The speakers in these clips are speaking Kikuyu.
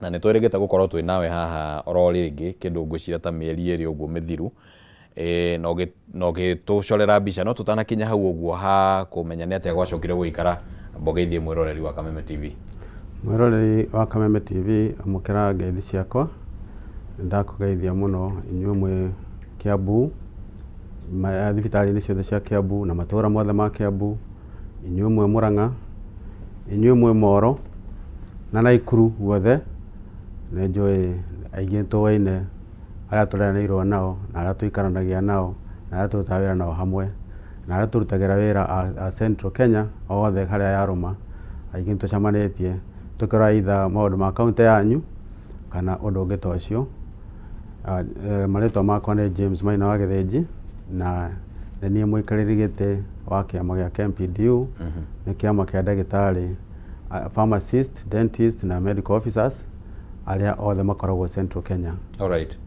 Na nĩ twĩrĩgĩte gũkorwo twĩ nawe haha oro rĩngĩ kĩndũ ngwĩciria ta mĩeri 2 ũguo mĩthiru, na ũgĩtũcorera mbica. No tũtanakinya hau ũguo ha kũmenya nĩ atĩa gwacokire gũikara, mbogeithie mwĩroreri wa Kameme TV. Mwĩroreri wa Kameme TV, amũkĩra ngeithi ciakwa. Nĩndakũgeithia mũno inyuĩ mwĩ Kiambu, thibitarĩ-inĩ ciothe cia Kiambu na matũra mothe ma Kiambu, inyuĩ mwĩ Murang'a, inyuĩ mwĩ Moro na Naikuru guothe. Nĩ njũĩ aingĩ nĩtũaine, arĩa tũreranĩirwo nao na arĩa tũikaranagia nao na arĩa tũrutaga wĩra nao hamwe na arĩa tũrutagĩra wĩra a Central Kenya othe harĩa yarũma, aingĩ nĩtũcemanĩtie tũkĩrora either maũndũ ma kaũntĩ yanyu kana ũndũ ũngĩ ta ũcio. Marĩtwa makwa nĩ James Maina wa Gĩthĩnji, na nĩ niĩ mũikarĩri gĩtĩ wa kĩama gĩa KMPDU, nĩ kĩama kĩa ndagĩtarĩ, pharmacist, dentist na medical officers arĩa othe makoragwo Central Kenya. Alright.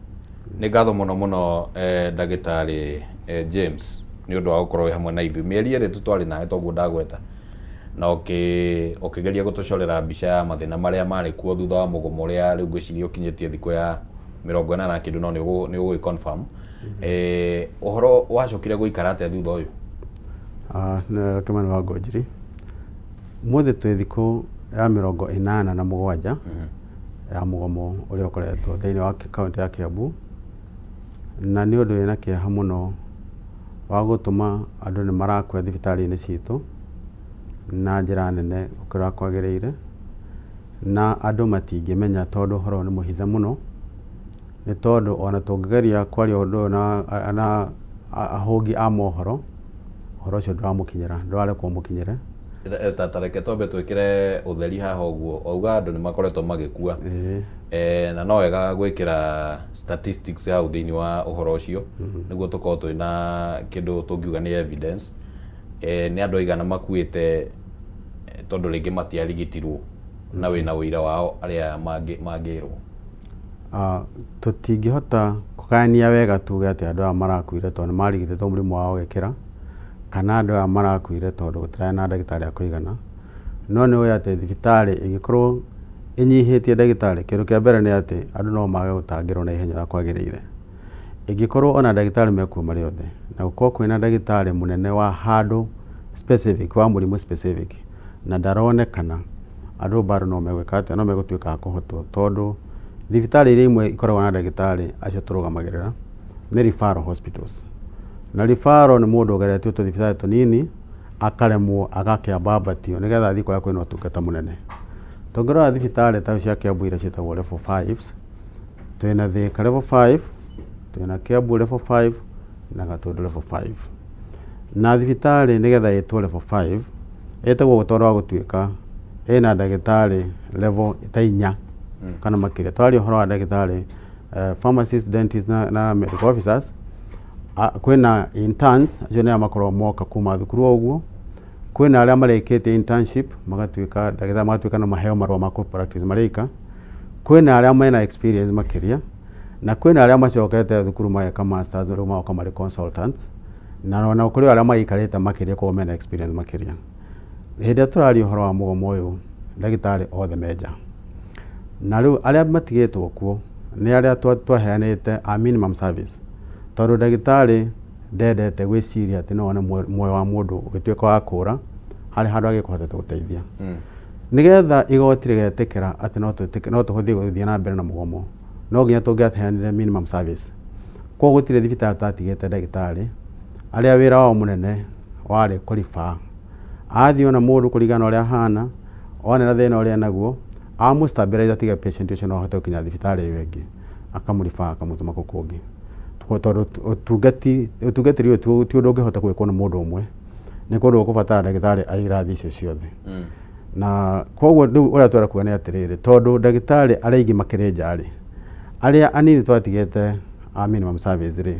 Nĩ ngatho mũno mũno, ndagĩtarĩ James, nĩ ũndũ wa gũkorwo wĩ hamwe na ithuĩ. Mĩeri 2 tu twarĩ nawe toguo ndagweta, na ũkĩgeria gũtũcorera mbica ya mathĩna marĩa marĩ kuo thutha wa mũgomo ũrĩa rĩu ngwĩciria ũkinyĩtie thikũ ya 80 na kĩndũ, no nĩ ũgũgĩ confirm. Ũhoro wacokire gũikara atĩa thutha ũyũ? Nĩ Kĩmani wa Ngũnjiri. Ũmũthĩ twĩ thikũ ya 87 ya mũgomo ũrĩa ũkoretwo thĩinĩ wa kaũntĩ ya Kiambu, na nĩ ũndũ wĩna kĩeha mũno wa gũtũma andũ nĩ marakua thibitarĩ-inĩ citũ na njĩra nene gũkĩra kwagĩrĩire, na andũ matingĩmenya tondũ ũhoro ũyũ nĩ mũhithe mũno, nĩ tondũ ona tũngĩgeria kwaria ũndũ ũyũ na ahũngi a mohoro, ũhoro ũcio ndũramũkinyĩra, ndũrarekwo ũmũkinyĩre. Ta reke twambe twĩkĩre ũtheri haha ũguo, wauga andũ nĩ makoretwo magĩkua. Na no wega gwĩkĩra statistics hau thĩinĩ wa ũhoro ũcio nĩguo tũkorwo twĩna kĩndũ tũngiuga nĩ evidence. Nĩ andũ aigana makuĩte, tondũ rĩngĩ matiarigitirwo na wĩna ũira wao arĩa mangĩrwo? Tũtingĩhota kũgayania wega tuge atĩ andũ aya marakuire tondũ nĩ marigitĩtwo mũrimũ wao ũgĩkĩra, kana andũ aya marakuire tondũ gũtirarĩ na ndagĩtarĩ a kũigana. No nĩ ũĩ atĩ thibitarĩ ĩngĩkorwo ĩnyihĩtie ndagĩtarĩ, kĩndũ kĩa mbere nĩ atĩ andũ no mage gũtangĩrwo na ihenya ũrĩa kwagĩrĩire. Ĩngĩkorwo ona ndagĩtarĩ mekuo marĩ othe, na gũkorwo kwĩna ndagĩtarĩ mũnene wa handũ specific, wa mũrimũ specific, na ndaronekana, andũ bado no megwĩka atĩa? No megũtuĩka a kũhotwo, tondũ thibitarĩ iria imwe ikoragwo na ndagĩtarĩ acio tũrũgamagĩrĩra nĩ referral hospitals. Na referral nĩ mũndũ ũgeretio tũthibitarĩ tũnini akaremwo, agakĩamba ambatio nĩgetha athiĩ kũrĩa kwĩna ũtungata mũnene. Tũngĩrora thibitarĩ ta cia Kiambu iria ciĩtagwo level 5s, twĩna Thika level 5, twĩna Kiambu level 5 na Gatundu level 5. Na thibitarĩ nĩgetha ĩtwo level 5 ĩtagwo ũguo tondũ wa gũtuĩka ĩna ndagĩtarĩ level ta 4 kana makĩria. Twaria ũhoro wa ndagĩtarĩ, pharmacist, dentist na medical officers, kwĩna interns, acio nĩ arĩa makoragwo moka kuma thukuru o ũguo, kwĩna arĩa marĩkĩtie internship magatuĩka ndagĩtarĩ, magatuĩka no maheo marũa ma kũ practice marĩka, kwĩna arĩa mena experience makĩria, na kwĩna arĩa macokete thukuru mageka masters, rĩu magoka marĩ consultants, na ona kũrĩ arĩa maikarĩte makĩria, koguo mena experience makĩria. Hĩndĩ ĩrĩa tũraria ũhoro wa mũgomo ũyũ, ndagĩtarĩ othe me nja, na rĩu arĩa matigĩtwo kuo nĩ arĩa twaheanĩte a minimum service, tondũ ndagĩtarĩ ndendete gwĩciria atĩ no one muoyo wa mũndũ ũgĩtuĩka wa kũra harĩ handũ angĩkũhotete gũteithia. Nĩgetha igoti rĩgetĩkĩra atĩ no tũhũthie gũthiĩ na mbere na mũgomo, no nginya tũngĩaheanire minimum service. Koguo gũtirĩ thibitarĩ tũtatigĩte ndagĩtarĩ arĩa wĩra wao mũnene warĩ kũ refer. Athiĩ ona mũndũ kũringana na ũrĩa ahana, ona na thĩna ũrĩa enaguo, amũ stabilize atige patient ũcio no ahote gũkinya thibitarĩ ĩyo ĩngĩ, akamũ refer akamũtũma kũu kũngĩ. Tondũ ũtungatĩri ũyũ ti ũndũ ũngĩhota gwĩkwo nĩ mũndũ ũmwe, nĩ kũndũ gũkũbatara ndagĩtarĩ a irathi icio ciothe. Na koguo rĩu ũrĩa tũrenda kuga nĩ atĩrĩrĩ, tondũ ndagĩtarĩ arĩa aingĩ makĩrĩ nja rĩ, arĩa anini twatigĩte a minimum service rĩ,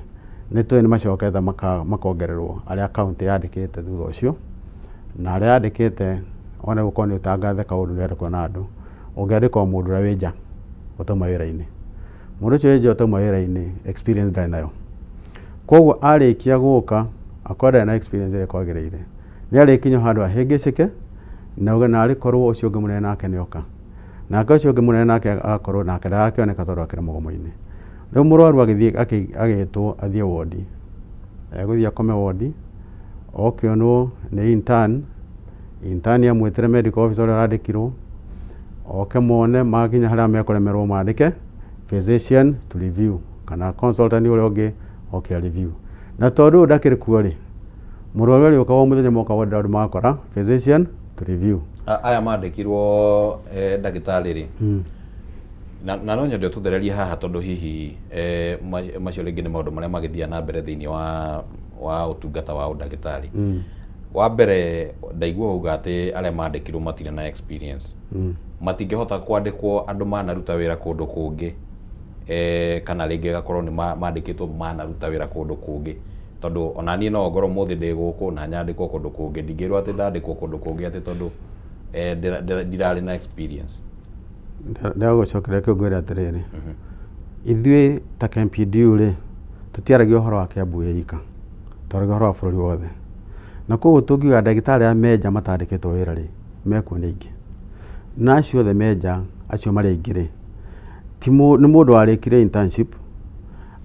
nĩ tũĩ nĩ macokete makongererwo arĩa kaũntĩ yandĩkĩte thutha ũcio, na arĩa yandĩkĩte ona gũkorwo nĩ ũtangathe kaũndũ ndũrenda kuona andũ, ũngĩandĩka o mũndũ ũrĩa wĩ nja ũtauma wĩra-inĩ, mũndũ ũcio wĩ nja ũtauma wĩra-inĩ experience ndarĩ nayo. Koguo arĩkia gũka akorwo ndarĩ na experience ĩrĩa kwagĩrĩire, nĩ arĩkinya handũ ahĩngĩcĩke na auge narĩ korwo ũcio ũngĩ mũnene nake nĩ oka. Nake ũcio ũngĩ mũnene nake agakorwo nake ndarakĩoneka tondũ akĩrĩ mũgomo-inĩ. Rĩu mũrwaru agĩthiĩ agĩtwo athiĩ wodi, egũthiĩ akome wodi, oke onwo nĩ intern, intern amwĩtĩre medical officer ũrĩa ũrandĩkirwo, oke mone makinya harĩa mekũremerwo mandĩke physician to review kana consultant ũrĩa ũngĩ oke a review. Na tondũ ũyũ ndakĩrĩ kuo rĩ, mũrwaru arĩũkaga o mũthenya moka wodi andũ magakora physician to review. Aya mandĩkirwo ndagĩtarĩ rĩ, na no nyende ũtũthererie haha tondũ hihi macio rĩngĩ nĩ maũndũ marĩa magĩthiaga na mbere thĩinĩ wa ũtungata wa ũndagĩtarĩ. Wa mbere ndaigua uga atĩ arĩa mandĩkirwo matirĩ na experience. Matingĩhota kwandĩkwo andũ manaruta wĩra kũndũ kũngĩ, kana rĩngĩ ĩgakorwo nĩ mandĩkĩtwo manaruta wĩra kũndũ kũngĩ, tondũ ona niĩ no ngorwo ũmũthĩ ndĩ gũkũ na nyandĩkwo kũndũ kũngĩ, ndingĩrwo atĩ ndandĩkwo kũndũ kũngĩ atĩ tondũ ndirarĩ na experience. Ndĩragũcokeria kĩu ngwĩre atĩrĩrĩ, ithuĩ ta KMPDU rĩ, tũtiaragia ũhoro wa Kiambu ĩ ika, twaragia ũhoro wa bũrũri wothe. Na koguo tũngiuga ndagĩtarĩ arĩa me nja matandĩkĩtwo wĩra rĩ, mekuo nĩ aingĩ. Na acio othe me nja, acio marĩ aingĩ rĩ, ti nĩ mũndũ warĩkirie internship,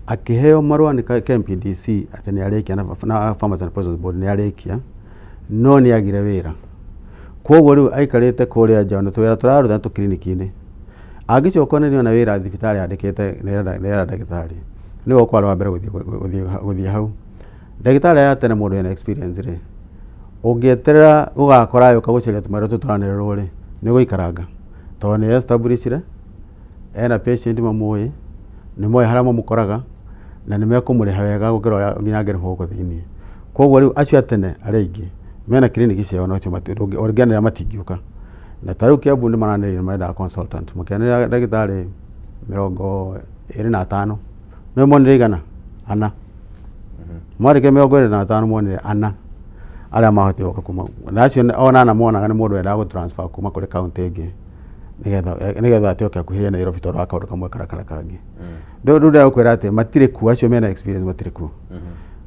akĩheo marũa nĩ KMPDC atĩ nĩ arĩkia na Pharmacy and Poisons Board nĩ arĩkia, no nĩ agire wĩra. Koguo rĩu aikarĩte kũrĩa nja ona tũwĩra tũraruta nĩ tũkiriniki-inĩ. Angĩcoka nĩ ona wĩra thibitarĩ andĩkĩte nĩ ndagĩtarĩ, nĩwe ũkorwo arĩ wa mbere gũthiĩ hau. Ndagĩtarĩ aya tene mũndũ ena experience rĩ, ũngĩeterera gũgakora agĩũka gũcaria tũmarũa tũtũ tũranĩrĩrwo rĩ, nĩ ũgũikaranga. Tondũ nĩ establish-ire, ena patient mamũĩ, nĩ moĩ harĩa mamũkoraga, na nĩ mekũmũrĩha wega gũkĩra ũrĩa nginya angĩrĩhwo gũkũ thĩiniĩ. Koguo rĩu acio a tene arĩa aingĩ mena kiriniki ciao na acio ũngĩanĩrĩra matingĩũka. Na ta rĩu Kiambu nĩ maranĩrĩire marendaga consultant, makĩanĩrĩra ndagĩtarĩ 25. Nĩ monire igana? Ana. Mwandĩke 25 monire ana arĩa mahotire gũka kuma na acio ona ana monaga nĩ mũndũ wendaga gũ transfer kuma kũrĩ county ĩngĩ nĩgetha atĩ oke akuhĩrĩrie Nairobi tondũ wa kaũndũ kamwe karĩa karĩa kangĩ. Rĩu ndĩrakwĩra atĩ matirĩ kuo, acio mena experience matirĩ kuo.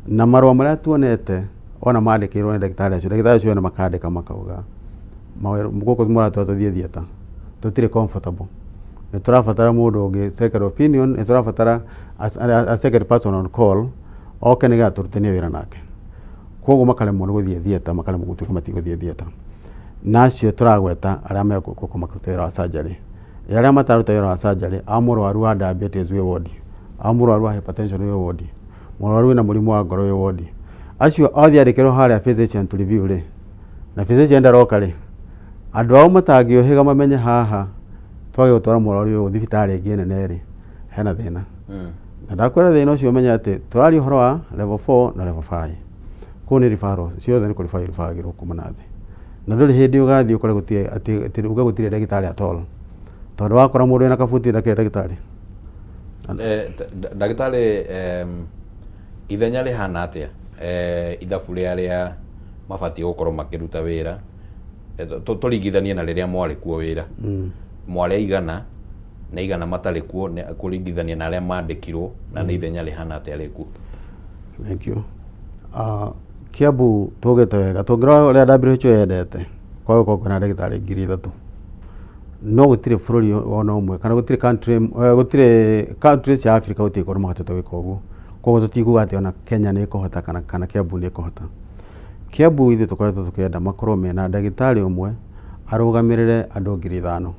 Na marũa marĩa tuonete ona mandĩkĩirwo nĩ ndagĩtarĩ acio, ndagĩtarĩ acio ene makandĩka makauga gũkũ mũratwĩra tũthiĩ theatre, tũtirĩ comfortable. Nĩ tũrabatara mũndũ ũngĩ second opinion, nĩ tũrabatara a second person on call oke nĩgetha tũrutithanie wĩra nake. Koguo makaremwo nĩ gũthiĩ theatre, makaremwo gũtuĩka matigũthiĩ theatre. Na acio tũragweta arĩa me gũkũ makĩruta wĩra wa surgery. Arĩa matararuta wĩra wa surgery, a mũrwaru wa diabetes wĩ wodi, a mũrwaru wa hypertension wĩ wodi, mũrwaru wĩna mũrimũ wa ngoro wĩ wodi. Acio othe andĩkĩrwo harĩa physician to review rĩ, na physician ndaroka rĩ, andũ ao matangĩũhĩga mamenye haha twage gũtwara mũrwaru ũyũ thibitarĩ ĩngĩ nene rĩ, hena thĩna. Na ndakwĩra thĩna ũcio ũmenye atĩ tũraria ũhoro wa level 4 na level 5. Kũu nĩ referral, ciothe nĩ kũ-refer iribagĩrwo kuma na thĩ. Na ndũrĩ hĩndĩ ũgathiĩ ũkore gũtirĩ atĩ uge gũtirĩ ndagĩtarĩ at all. Tondũ wakora mũndũ wĩna kabuti ndakĩrĩ ndagĩtarĩ. Ndagĩtarĩ, ithenya rĩhana atĩa ithabu rĩa arĩa mabatiĩ gũkorwo makĩruta wĩra, tũringithanie na rĩrĩa mwarĩ kuo wĩra, mwarĩ aigana na igana matarĩ kuo kũringithania na arĩa mandĩkirwo, na nĩ ithenya rĩhana atĩa rĩkuo? Thank you. Kiambu tugĩte wega tũngĩrora ũrĩa WHO yendete kwaga gũkorwo kwĩna ndagĩtarĩ 3,000, no gũtirĩ bũrũri ona ũmwe kana gũtirĩ country, gũtirĩ country cia Africa gũtirĩ kũndũ mahotete gwĩka ũguo. Koguo tũtikuga atĩ ona Kenya nĩ ĩkũhota kana Kiambu nĩ ĩkũhota. Kiambu ithuĩ tũkoretwo tũkĩenda makorwo mena ndagĩtarĩ ũmwe arũgamĩrĩre andũ 5,000.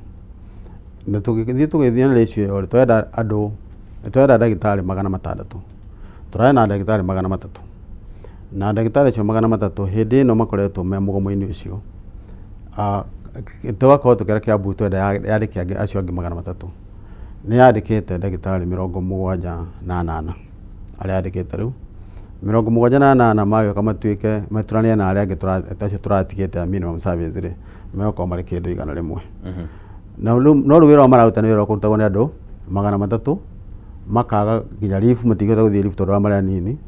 Na tũgĩthiĩ tũgĩthiĩ na ratio ĩyo rĩ, tũrenda andũ, tũrenda ndagĩtarĩ 600. Tũrarĩ na ndagĩtarĩ 300. Na ndagĩtarĩ acio 300 hĩndĩ ĩno makoretwo me mũgomo-inĩ ũcio, tũgakorwo tũkĩra Kiambu twenda yandĩke angĩ acio angĩ 300. Nĩ yandĩkĩte ndagĩtarĩ 78 arĩa yandĩkĩte rĩu. 78 magĩũka matuĩke maturanĩre na arĩa angĩ acio tũratigĩte a minimum service rĩ, megũkorwo marĩ kĩndũ 100. Na rĩu no rĩu wĩra ũrĩa mararuta nĩ wĩra ũkũrutagwo nĩ andũ 300, makaga nginya leave, matingĩhota gũthiĩ leave tondũ wa marĩ anini,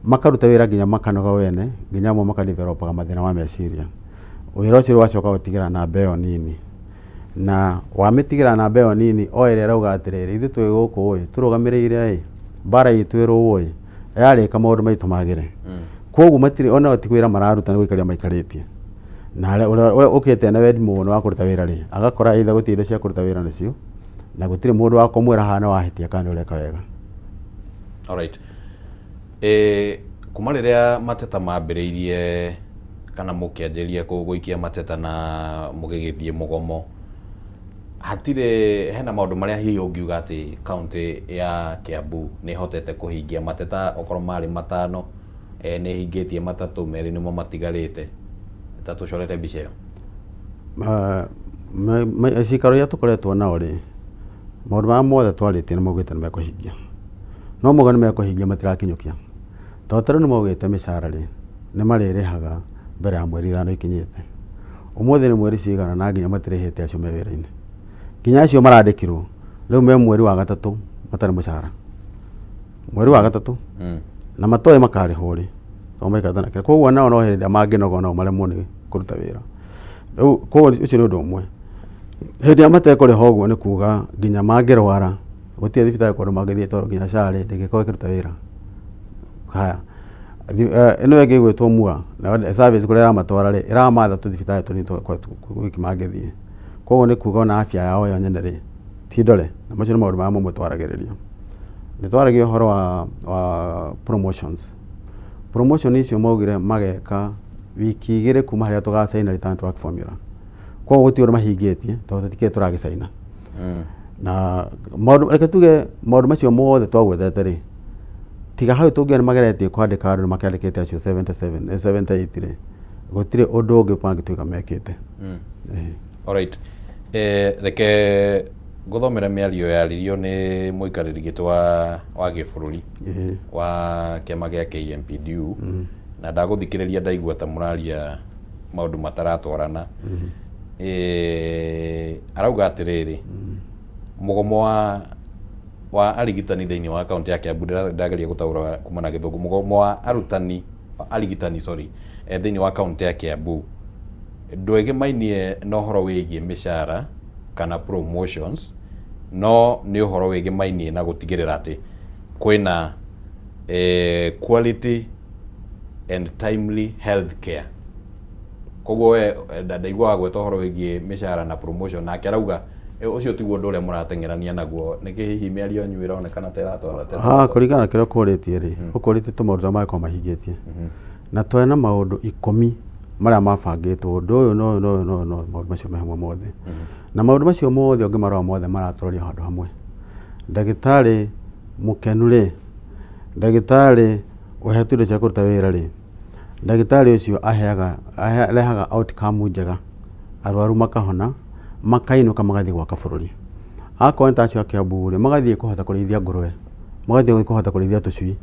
makaruta wĩra nginya makanoga wene, nginya amwe makadevelopaga mathĩna ma meciria. Wĩra ũcio rĩu wacoka gũtigĩra namba ĩyo nini. Na wamĩtigĩra namba ĩyo nini o ĩrĩa ĩrauga atĩrĩrĩ, ithuĩ twĩ gũkũ ĩ, tũrũgamĩrĩire ĩ, mbara itũ ĩrũo ĩ, yarĩka maũndũ maitũ magĩre. Koguo matirĩ ona ti wĩra mararuta nĩ gũikaria maikarĩtie. Na arĩa ũrĩa ũkĩte na wendi mũno wa kũruta wĩra rĩ, agakora either gũtirĩ indo cia kũruta wĩra nacio, na gũtirĩ mũndũ wa kũmwĩra haha nĩ wahĩtia kana nĩ ũreka wega. Alright. E, kuma rĩrĩa mateta mambĩrĩirie kana mũkĩanjĩrĩria gũikia mateta na mũgĩgĩthiĩ mũgomo, hatirĩ hena maũndũ marĩa hihi ũngiuga atĩ kaũntĩ ya Kiambu nĩ ĩhotete kũhingia mateta okorwo marĩ 5, nĩ ĩhingĩtie 3, 2 nĩmo matigarĩte. Ta tũcorere mbica ĩyo. Cikaro iria tũkoretwo nao rĩ, maũndũ marĩa mothe twarĩtie nĩ maugĩte nĩ mekũhingia. No mauga nĩ mekũhingia matirakinyũkia. Tondũ ta rĩu nĩ maugĩte mĩcara rĩ, nĩ marĩrĩhaga mbere ya mweri 5 ikinyĩte. Ũmũthĩ nĩ mweri cigana na nginya matirĩhĩte acio me wĩra-inĩ. Nginya acio marandĩkirwo, rĩu me mweri wa 3 matarĩ mũcara. Mweri wa 3. Na matoĩ makarĩhwo rĩ, tondũ maikarĩte na kĩrĩa. Koguo nao no hĩndĩ ĩrĩa mangĩnoga nao maremwo nĩ kũruta wĩra. Rĩu koguo ũcio nĩ ũndũ ũmwe. Hĩndĩ ĩrĩa matekũrĩha ũguo nĩ kuga nginya mangĩrwara, gũtirĩ thibitarĩ kũndũ mangĩthiĩ tondũ nginya SHA rĩ, ndĩngĩkorwo ĩkĩruta wĩra. Haya, ĩno ĩngĩ ĩgwĩtwo MUA, nayo service kũrĩa ĩramatwara rĩ, ĩramatha tũthibitarĩ tũnini gwiki mangĩthiĩ. Koguo nĩ kuga ona afya yao yo nyene rĩ, ti ndore, na macio nĩ maũndũ marĩa mamwe twaragĩrĩria. Nĩ twaragia ũhoro wa promotions. Promotion icio maugire mageka wiki 2 kuma harĩa tũgacaina return to work formula. Koguo gũtirĩ ũndũ mahingĩtie tondũ tũtikĩrĩ tũragĩcaina. Na maũndũ, reke tuge maũndũ macio mothe twagwetete rĩ, tiga hau tũngiona nĩ mageretie kwandĩka andũ nĩ makĩandĩkĩte acio 77, 78 rĩ, gũtirĩ ũndũ ũngĩ mangĩtuĩka mekĩte. Alright. Reke ngũthomere mĩario yaririo nĩ mũikarĩri gĩtĩ wa gĩbũrũri wa kĩama gĩa KMPDU, na ndagũthikĩrĩria ndaigua ta mũraria maũndũ mataratwarana. Arauga atĩrĩrĩ, mũgomo wa arigitani thĩinĩ wa kaũntĩ ya Kiambu, ndageria gũtaũra kuma na gĩthũngũ, mũgomo wa arutani, arigitani sorry, thĩinĩ wa kaũntĩ ya Kiambu ndwĩgĩmainie na ũhoro wĩgiĩ mĩcara kana promotions, no nĩ ũhoro wĩgĩmainie na gũtigĩrĩra atĩ kwĩna quality and timely health care. Koguo we ndaigua wagweta ũhoro wĩgiĩ mĩcara na promotion, nake arauga ũcio tiguo ũndũ ũrĩa mũrateng'erania naguo. Nĩkĩ hihi mĩario yanyu ĩronekana ta ĩratwara? Kũringana na kĩrĩa ũkũrĩtie rĩ, ũkũrĩtie tũmaũndũ tũrĩa mangĩkorwo mahingĩtie. Na twarĩ na maũndũ 10 marĩa mabangĩtwo, ũndũ ũyũ na ũyũ na ũyũ na ũyũ na ũyũ, maũndũ macio me hamwe mothe. Na maũndũ macio mothe ũngĩmarora mothe maratũroria handũ hamwe. Ndagĩtarĩ mũkenu rĩ, ndagĩtarĩ ũhetwo indo cia kũruta wĩra rĩ, ndagĩtarĩ ũcio aheaga, arehaga outcome njega, arwaru makahona, makainũka magathiĩ gwaka bũrũri. Akorwo nĩ ta acio a Kiambu rĩ, magathiĩ kũhota kũrĩithia ngũrwe, magathiĩ kũhota kũrĩithia tũcui.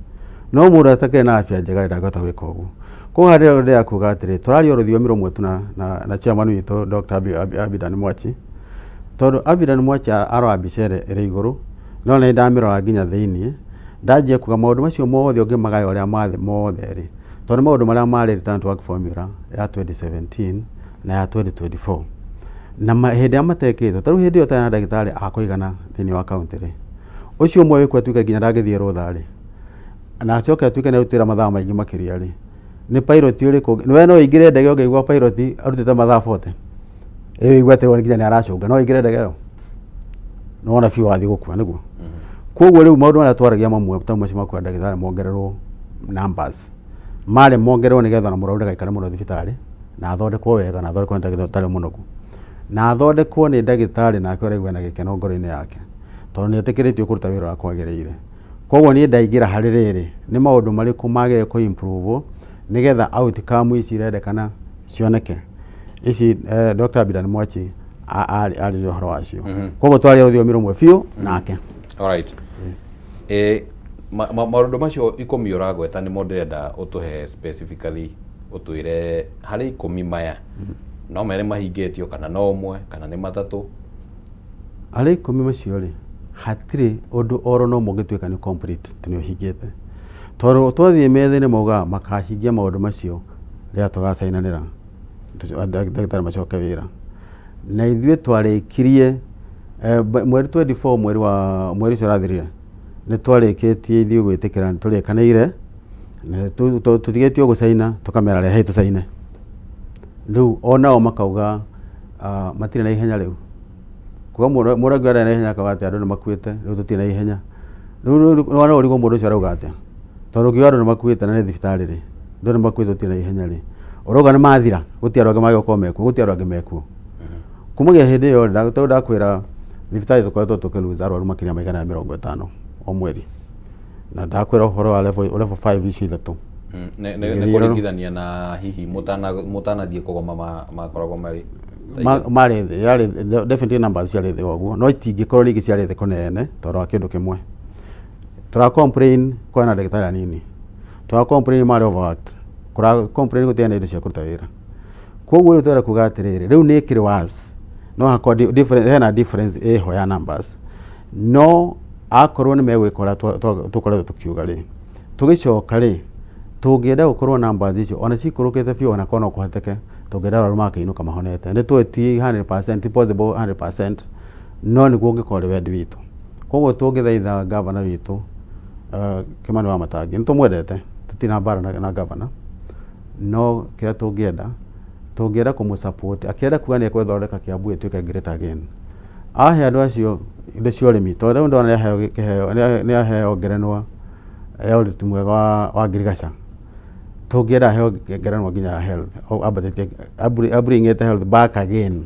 No mũndũ atakĩrĩ na afya njega rĩ, ndangĩhota gwĩka ũguo. Koguo haha ndĩrenda kuga atĩrĩ, tũraria o rũthiomi rũmwe tu na chairman witũ Dr. Abidan Mwachi. Tondũ Abidan Mwachi arora mbica ĩrĩa ĩrĩ igũrũ, no nĩ ndamĩrora nginya thĩiniĩ, ndanjia kuga maũndũ macio mothe ũngĩmagaya ũrĩa mathĩ mothe rĩ, tondũ nĩ maũndũ marĩa marĩ return to work formula ya 2017 na ya 2024. Na hĩndĩ ĩrĩa matekĩtwo, ta rĩu hĩndĩ ĩyo ũtarĩ na ndagĩtarĩ a kũigana thĩiniĩ wa kaũntĩ rĩ, ũcio ũmwe wĩkuo atuĩke nginya ndangĩthiĩ rũtha rĩ, na acoke atuĩke nĩ arutĩra mathaa maingĩ makĩria rĩ, nĩ pilot ũrĩkũ, we no ũingĩre ndege ũngĩigua pilot arutĩte mathaa 40, ĩyo ũigue atĩ nginya nĩ aracũnga, no ũingĩre ndege ĩyo? Nĩ wona biũ wathiĩ gũkua nĩguo. Koguo rĩu maũndũ marĩa twaragia mamwe ta macio ma kuoya ndagĩtarĩ mongererwo numbers, marĩ mongererwo nĩgetha ona mũrwaru ndagaikare mũno thibitarĩ, na athondekwo wega, na athondekwo nĩ ndagĩtarĩ ũtarĩ mũnogu. Na athondekwo nĩ ndagĩtarĩ nake ũraigua ena gĩkeno ngoro-inĩ yake, tondũ nĩ etĩkĩrĩtio kũruta wĩra ũrĩa kwagĩrĩire. Koguo niĩ ndaingĩra harĩ rĩrĩ, nĩ maũndũ marĩkũ magĩrĩire kũ improve nĩgetha outcome ici irendekana cioneke. Ici Dr. Abidan Mwachi arĩria ũhoro wacio. Koguo twaria rũthiomi rũmwe biũ nake. Alright. Maũndũ macio 10 ũragweta nĩmo ndĩrenda ũtũhe specifically, ũtwĩre harĩ 10 maya no 2 mahingĩtio kana no 1 kana nĩ 3. Harĩ 10 macio rĩ, hatirĩ ũndũ oro no ũmwe ũngĩtuĩka nĩ complete atĩ nĩ ũhingĩte. Tondũ twathiĩ metha-inĩ maugaga makahingia maũndũ macio rĩrĩa tũgacainanĩra ndagĩtarĩ macoke wĩra. Na ithuĩ twarĩkirie mweri 24 mweri wa mweri ũcio ũrathirire, nĩ twarĩkĩtie ithuĩ gwĩtĩkĩra nĩ tũrĩkanĩire, na tũtigĩtie gũcaina tũkamera rehei tũcaine. Rĩu onao makauga matirĩ na ihenya rĩu. Kuga mũndũ mũndũ angĩuga ndarĩ na ihenya akauga atĩ andũ nĩ makuĩte, rĩu tũtirĩ na ihenya. Rĩu no ũrigwo mũndũ ũcio arauga atĩa. Tondũ ũngiuga andũ nĩ makuĩte na nĩ thibitarĩ rĩ, andũ nĩ makuĩte tũtirĩ na ihenya rĩ, ũrauga nĩ mathira, gũtirĩ andũ angĩ magĩgũkorwo mekuo, gũtirĩ andũ angĩ mekuo. Kumagia hĩndĩ ĩyo rĩ, tondũ ndakwĩra thibitarĩ tũkoretwo tũkĩ lose arwaru makĩria ma 150 o mweri. Na ndakwĩra ũhoro wa level, level 5 icio ithatũ. Nĩ kũringithania na hihi mũtanathiĩ kũgoma makoragwo marĩ marĩ thĩ, yarĩ definitely numbers ciarĩ thĩ ũguo, no itingĩkorwo rĩngĩ ciarĩ thĩ kũnene tondũ wa kĩndũ kĩmwe. Tũra complain kwĩna ndagĩtarĩ anini, tũra complain marĩ overworked, tũra complain gũtirĩ na indo cia kũruta wĩra. Koguo rĩu tũrenda kuga atĩrĩrĩ, rĩu nĩ ĩkĩrĩ worse, no hakorwo difference, hena difference ĩho ya numbers, no akorwo nĩ megwĩka ũrĩa tũkoretwo tũkiuga rĩ, tũgĩcoka rĩ, tũngĩenda gũkorwo numbers icio ona cikũrũkĩte biũ ona korwo no kũhoteke, tũngĩenda arwaru magakĩinũka mahonete. Nĩ tũĩ ti 100%, ti possible 100%, no nĩguo ũngĩkorwo ũrĩ wendi witũ. Koguo tũngĩthaitha gavana witũ Kĩmani Wamatangi, nĩ tũmwendete, tũtirĩ na mbara na gavana, no kĩrĩa tũngĩenda, tũngĩenda kũmũ support, akĩenda kuga nĩ egũthondeka Kiambu ĩtuĩke great again, ahe andũ acio indo cia ũrĩmi, tondũ rĩu ndona nĩ kĩheo, nĩ aheo ngerenwa ya ũruti mwega wa ngirigaca. Tũngĩenda aheo ngerenwa nginya ya health, ambatĩtie, abringĩte health back again,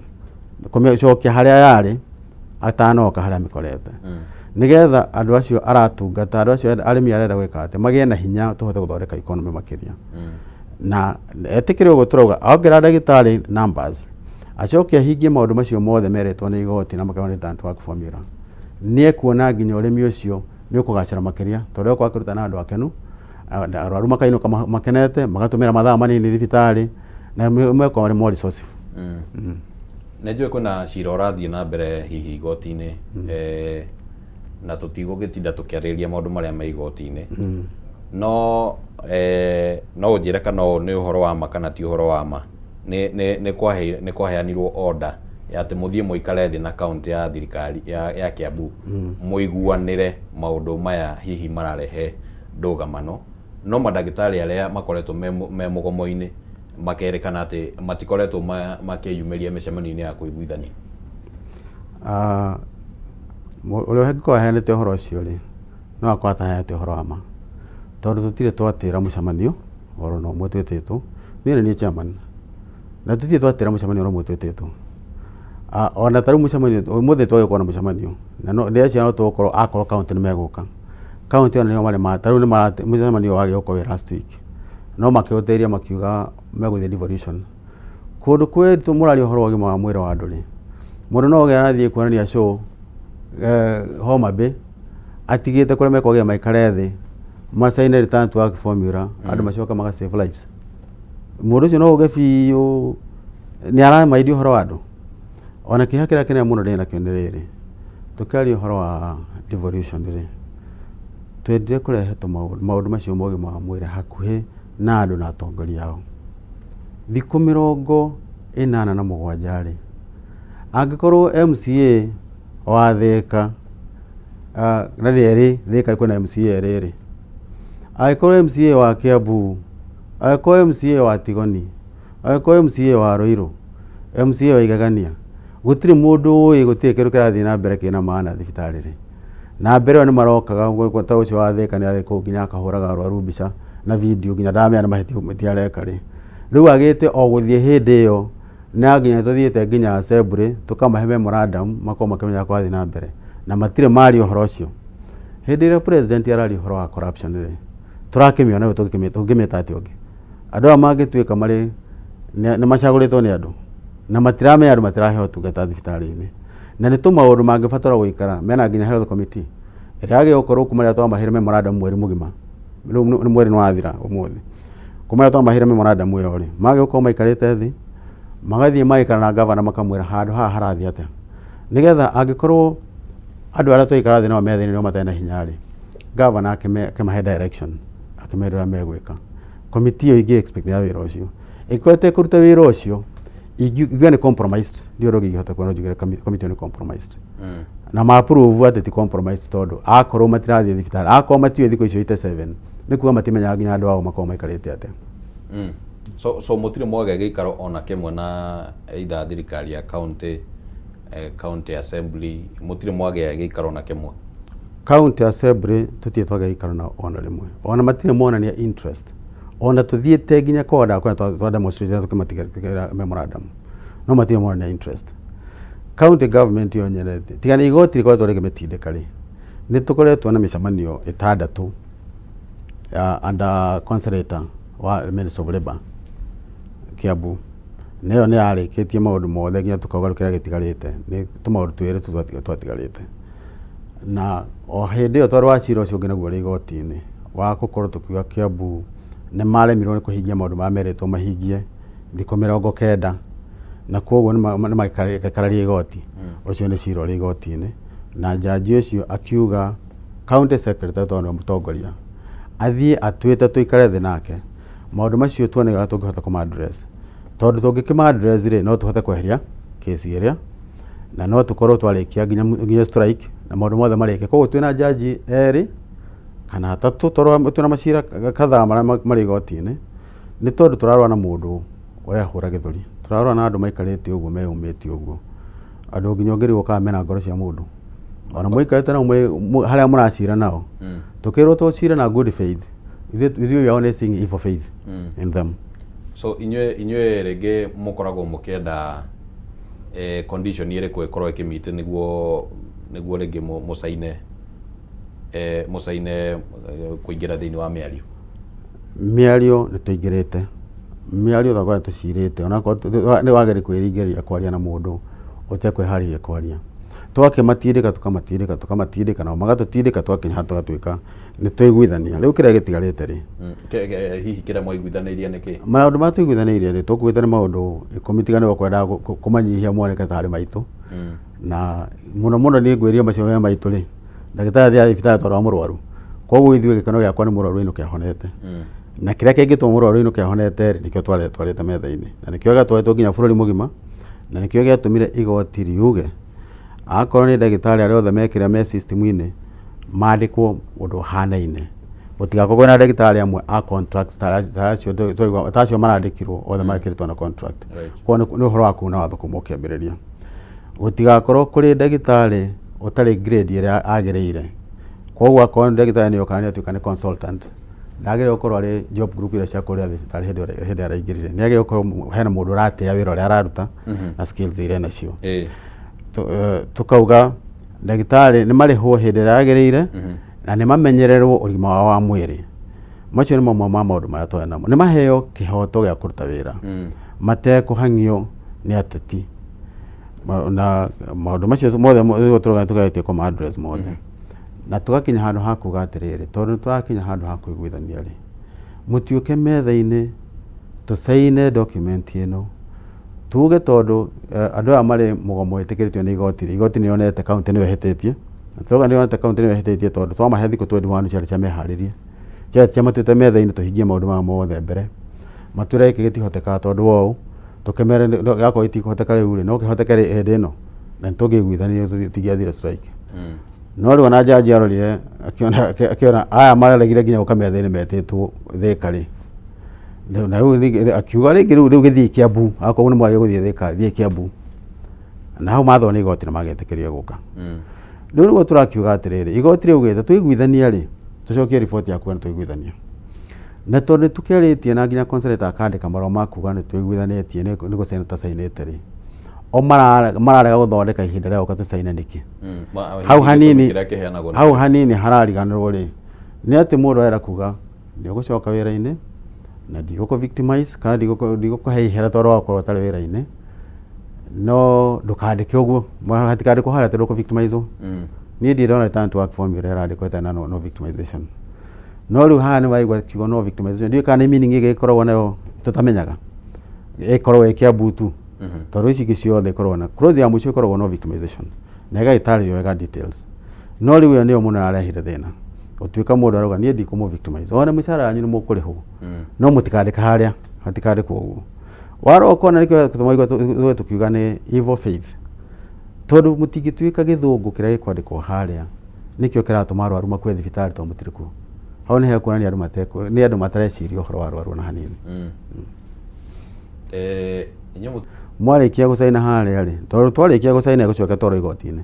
kũmĩcokia harĩa yarĩ atanoka harĩa amĩkorete. Nĩgetha andũ acio aratungata, andũ acio arĩmi arenda gwĩka atĩ, magĩe na hinya tũhote gũthondeka economy makĩria. Na etĩkĩre ũguo tũrauga, ongerera ndagĩtarĩ numbers, acoke ahingie maũndũ macio mothe meretwo nĩ igoti na makerwo nĩ return to work formula. Nĩ ekuona nginya ũrĩmi ũcio nĩ ũkũgacĩra makĩria, tondũ egũkorwo akĩruta na andũ akenu, arwaru makainũka makenete, magatũmĩra mathaa manini thibitarĩ, na mekorwo marĩ more resourceful. Nĩ njũĩ kwĩna cira ũrathiĩ na mbere hihi igoti-inĩ, na tũtigũgĩtinda tũkĩarĩrĩria maũndũ marĩa me igoti-inĩ, no no ũnjĩre kana ũyũ nĩ ũhoro wa ma kana ti ũhoro wa ma. Nĩ kwaheanirwo order ya atĩ mũthiĩ mũikare thĩ na kaunti ya thirikari ya Kiambu, mũiguanĩre maũndũ maya hihi mararehe ndũgamano, no mandagĩtarĩ arĩa makoretwo me mũgomo-inĩ makerĩkana atĩ matikoretwo makĩyumĩria mĩcemanio-inĩ ya kũiguithania. Ũrĩa ũngĩkorwo aheanĩte ũhoro ũcio rĩ, no akorwo ataheanĩte ũhoro wa ma, tondũ tũtirĩ twatĩra mũcemanio oro na ũmwe twĩtĩtwo. Niĩ nĩ niĩ chairman, na tũtirĩ twatĩra mũcemanio oro ũmwe twĩtĩtwo. Ona ta rĩu mũcemanio ũmũthĩ twagĩkorwo na mũcemanio, na no ndĩreciria no tũgũkorwo akorwo kaunti nĩ megũka. Kaunti ona nĩo marĩ ma ta rĩu nĩ mũcemanio wagĩrĩirwo gũkorwo wĩ last week, no makĩũtĩria makiuga megũthiĩ devolution. Kũndũ kwĩ mũraria ũhoro wa ũgima wa mwĩrĩ wa andũ rĩ, mũndũ no oge arathiĩ kuonania show Homa Bay, atigĩte kũrĩa mekwagĩra maikare thĩ, macaine return to work formula, andũ macoke maga save lives. Mũndũ ũcio no uge biũ nĩ aramaindi ũhoro wa andũ. Ona kĩeha kĩrĩa kĩnene mũno ndĩ nakĩo nĩ rĩrĩ, tũkĩaria ũhoro wa devolution rĩ, twendire kũrehe tũmaũndũ maũndũ macio ma ũgima wa mwĩrĩ hakuhĩ na andũ na atongoria ao. Thikũ 87 rĩ, angĩkorwo MCA wa Thĩka, na nĩ erĩ, Thĩka kwĩna MCA erĩ rĩ, angĩkorwo MCA wa Kiambu, angĩkorwo MCA wa Tigoni, angĩkorwo MCA wa Ruiru, MCA wa Igegania, gũtirĩ mũndũ ũĩ gũtirĩ kĩndũ kĩrathiĩ na mbere kĩna maana thibitarĩ rĩ. Na mbere ĩyo nĩ marokaga ta ũcio wa Thĩka nĩ arĩ kũu nginya akahũraga arwaru mbica na video nginya ndaramenya nĩ mahĩtia areka rĩ. Rĩu agĩte o gũthiĩ hĩndĩ ĩyo na nginya tũthiĩte nginya assembly tũkamahe memorandum makorwo makĩmenya kũrathiĩ na mbere na matirĩ maria ũhoro ũcio. Hĩndĩ ĩrĩa president araria ũhoro wa corruption rĩ, tũrakĩmĩona rĩu tũngĩmĩta atĩa ũngĩ? Andũ aya mangĩtuĩka marĩ nĩ macagũrĩtwo nĩ andũ na matiramenya andũ matiraheo ũtungata thibitarĩ-inĩ, na nĩ tũmaũndũ mangĩbatara gũikara mena nginya health committee ĩrĩa yagĩrĩirwo gũkorwo kuma rĩrĩa twamaheire memorandum mweri mũgima, rĩu nĩ mweri nĩ wathira ũmũthĩ, kuma rĩrĩa twamaheire memorandum ĩyo rĩ, magĩrĩirwo gũkorwo maikarĩte thĩ, magathiĩ magaikara na gavana makamwĩra handũ haha harathiĩ atĩa, nĩgetha angĩkorwo andũ arĩa twaikara thĩ nao me thĩinĩ nĩo matarĩ na hinya rĩ, gavana akĩmahe direction, akĩmera ũrĩa megwĩka. Committee ĩyo ingĩ expect ya wĩra ũcio, ĩngĩkorwo ĩtekũruta wĩra ũcio, ingiuga nĩ compromised, ndiũĩ ũrĩa ũngĩhota kuona njuge committee ĩyo nĩ compromised. Na ma prove atĩ ti compromised tondũ akorwo matirathiĩ thibitarĩ, akorwo matiũĩ thikũ icio 87, nĩ kuga matimenyaga nginya andũ ao makoragwo maikarĩte atĩa. So mũtirĩ mwagĩa gĩikaro ona kĩmwe na either thirikari ya county, county assembly, mũtirĩ mwagĩa gĩikaro ona kĩmwe? County assembly tũtirĩ twagĩa gĩikaro na ona rĩmwe, ona matirĩ monania interest, ona tũthiĩte nginya kwao ndakũrĩa twa demonstrate tũkĩmatigĩra memorandum, no matirĩ monania interest. County government yo nyene, tiga nĩ igoti rĩkoretwo rĩkĩmĩtindĩka rĩ, nĩ tũkoretwo na mĩcemanio 6 ya under consolator wa Minister of Labour Kiambu, na ĩyo nĩ yarĩkĩtie maũndũ mothe nginya tũkauga rĩu kĩrĩa gĩtigarĩte nĩ tũmaũndũ twĩrĩ tu twatigarĩte. Na o hĩndĩ ĩyo twarĩ wa cira ũcio ũngĩ naguo ũrĩ igoti-inĩ wa gũkorwo tũkiuga Kiambu nĩ maremirwo nĩ kũhingia maũndũ marĩa merĩtwo mahingie thikũ 90, na koguo nĩ magĩkararia igoti. Ũcio nĩ cira ũrĩ igoti-inĩ, na jaji ũcio akiuga county secretary, tondũ nĩwe mũtongoria, athiĩ atuĩte tũikare thĩ nake maũndũ macio, tuone ũrĩa tũngĩhota kũma address, tondũ tũngĩkĩma address rĩ, no tũhote kweheria kesi ĩrĩa na no tũkorwo twarĩkia nginya strike na maũndũ mothe marĩke. Koguo twĩna jaji erĩ kana atatũ, tondũ twĩna macira kadhaa marĩa marĩ igoti-inĩ, nĩ tondũ tũrarũa na mũndũ ũrehũra gĩthũri, tũrarũa na andũ maikarĩte ũguo meyũmĩtie ũguo, andũ nginya ũngĩrigwo kana mena ngoro cia mũndũ, ona mũikarĩte nao harĩa mũracira nao. Tũkĩrwo tũcire na good faith, ithuĩ we are only seeing evil faith in them. So inyuĩ rĩngĩ mũkoragwo mũkĩenda condition ĩrĩkũ ĩkorwo ĩkĩmeet nĩguo rĩngĩ mũcaine kũingĩra thĩinĩ wa mĩario? Mĩario nĩ tũingĩrĩte mĩario, twakorwo tũcirĩte, onakorwo nĩ wagĩrĩire kwĩringĩrĩria kwaria na mũndũ ũtekwĩharĩria kwaria, twakĩmatindĩka, tũkamatindĩka, tũkamatindĩka, nao magatũtindĩka, twakinya handũ tũgatuĩka nĩ twaiguithania. Rĩu kĩrĩa gĩtigarĩte rĩ, Hihi kĩrĩa mwaiguithanĩirie nĩ kĩ? Maũndũ marĩa tũiguithanĩirie rĩ, tũkuĩte nĩ maũndũ 10, tiga nĩ kwendaga kũmanyihia moneke tarĩ maitũ. Na mũno mũno niĩ ngwĩria macio me maitũ rĩ, ndagĩtarĩ athiaga thibitarĩ tondũ wa mũrwaru, koguo ithuĩ gĩkeno gĩakwa nĩ mũrwaru ainũke ahonete. Na kĩrĩa kĩngĩtũma mũrwaru ainũke ahonete rĩ, nĩkĩo twarĩte metha-inĩ, na nĩkĩo gĩatwarĩtwo nginya bũrũri mũgima, na nĩkĩo gĩatũmire igoti riuge akorwo nĩ ndagĩtarĩ arĩa othe mekĩra me system-inĩ mandĩkwo ũndũ ũhanaine, gũtigakorwo kwĩna ndagĩtarĩ amwe a contract ta acio ta acio marandĩkirwo othe mekĩrĩtwo na contract. Koguo nĩ ũhoro wa kuna watho kuma ũkĩambĩrĩria. Gũtigakorwo kũrĩ ndagĩtarĩ ũtarĩ grade ĩrĩa agĩrĩire, koguo akorwo nĩ ndagĩtarĩ nĩ oka nĩ atuĩka nĩ consultant, ndagĩrĩire gũkorwo arĩ job group iria cia kũrĩa thĩ tarĩ hĩndĩ araingĩrire, nĩ agĩrĩire gũkorwo hena mũndũ ũratĩa wĩra ũrĩa araruta na skills iria enacio. Tukauga ndagĩtarĩ nĩ marĩhwo hĩndĩ ĩrĩa yagĩrĩire na nĩ mamenyererwo ũgima wao wa mwĩrĩ. Macio nĩ mamwe ma maũndũ marĩa twarĩ namo. Nĩ maheo kĩhoto gĩa kũruta wĩra matekũhang'io nĩ ateti. Na maũndũ macio mothe nĩguo tũgeretie kũma address mothe, na tũgakinya handũ ha kuga atĩrĩrĩ, tondũ nĩ tũrakinya handũ ha kũiguithania rĩ, mũtiũke metha-inĩ tũcaine document ĩno, tuge tondũ andũ aya marĩ mũgomo wĩtĩkĩrĩtio nĩ igoti rĩ, igoti nĩ rĩonete county nĩyo ĩhĩtĩtie, na tũrauga nĩ rĩonete county nĩyo ĩhĩtĩtie tondũ twamahe thikũ 21 ciarĩ cia meharĩrie, ciarĩ cia matuĩte metha-inĩ tũhingie maũndũ maya mothe mbere, matwĩre gĩkĩ gĩtihotekaga tondũ wa ũũ, tũkĩmere gakorwo gĩtikũhoteka rĩu rĩ, no kĩhoteke hĩndĩ ĩno, na nĩ tũngĩiguithanirie tũtingĩathire strike. No rĩu ona jaji arorire akĩona aya maregire nginya gũka metha-inĩ metĩtwo Thĩka rĩ, na rĩu akiuga rĩngĩ rĩu gĩthiĩ Kiambu, akorwo nĩ mwagĩrĩirwo gũthiĩ Thĩka, thiĩ Kiambu. Na hau mathwo nĩ igoti na magetĩkĩrio gũka. Rĩu nĩguo tũrakiuga atĩrĩrĩ, igoti rĩaugĩte twaiguithania rĩ, tũcokie riboti ya kuga nĩ twaiguithania. Na tondũ nĩ tũkĩarĩtie na nginya consulator akandĩka marũa ma kuga nĩ tũiguithanĩtie nĩ gũcaina tũtacainĩte rĩ, o mararega gũthondeka ihinda rĩa gũka tũcaine nĩkĩ? Hau hanini kĩrĩa kĩheanagwo nĩ hau hanini harariganĩrwo rĩ, nĩ atĩ mũndũ arenda kuga nĩ ũgũcoka wĩra-inĩ na ndigũkũ victimize kana ndigũkũhe ihera tondũ wa gũkorwo ũtarĩ wĩra-inĩ, no ndũkandĩke ũguo, hatikandĩkwo harĩa atĩ ndũkũ victimize. Niĩ ndirĩ ndona return to work form ĩrĩa ĩrandĩkwo ĩtarĩ na no victimization. No rĩu haha nĩ waigua kiugo no victimization, ndiũĩ kana nĩ meaning ĩngĩ ĩkoragwo nayo tũtamenyaga, ĩkoragwo ĩ Kiambu tu, tondũ ici ingĩ ciothe ikoragwo na clause ya mũico ĩkoragwo no victimization na ĩgagĩtarĩrio wega details. No rĩu ĩyo nĩyo mũno yarehire thĩna, gũtuĩka mũndũ arauga niĩ ndikũmũ victimize, ona mĩcara yanyu nĩ mũkũrĩhwo, no mũtikandĩke harĩa, hatikandĩkwo ũguo. Warora ũkona nĩkĩo tũmaigua tũkiuga nĩ evil faith, tondũ mũtingĩtuĩka gĩthũngũ kĩrĩa gĩkwandĩkwo harĩa nĩkĩo kĩratũma arwaru makue thibitarĩ tondũ mũtirĩ kuo. Hau nĩ hekuonania andũ nĩ andũ matareciria ũhoro wa arwaru ona hanini. Inyuĩ Mwarĩkia gũcaina harĩa rĩ, tondũ twarĩkia gũcaina ĩgũcoka ĩtwarwo igoti-inĩ.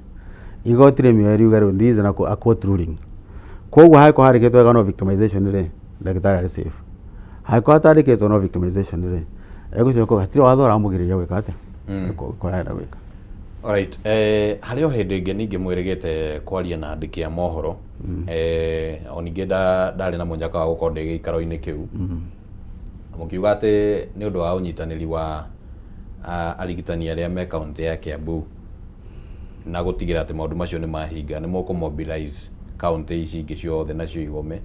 Igoti rĩmĩoe riuge rĩu this is a court ruling. Koguo hangĩkorwo handĩkĩtwo wega no victimization rĩ, ndagĩtarĩ arĩ safe. Hangĩkorwo hatandĩkĩtwo no victimization rĩ, egũcoka hatirĩ watho ũramũgirĩrĩria gwĩka atĩa? Gwĩka ũrĩa arenda gwĩka. Alright, harĩ o hĩndĩ ĩngĩ ningĩ mwĩrĩgĩte kwaria na andĩki a mohoro. O ningĩ ndarĩ na mũnyaka wa gũkorwo ndĩ gĩikaro-inĩ kĩu. Mũkiuga atĩ nĩ ũndũ wa ũnyitanĩri wa arigitani arĩa me kaũntĩ ya Kiambu na gũtigĩrĩra atĩ maũndũ macio nĩ mahinga, nĩ mũkũ mobilize kaũntĩ ici ingĩ ciothe nacio igome.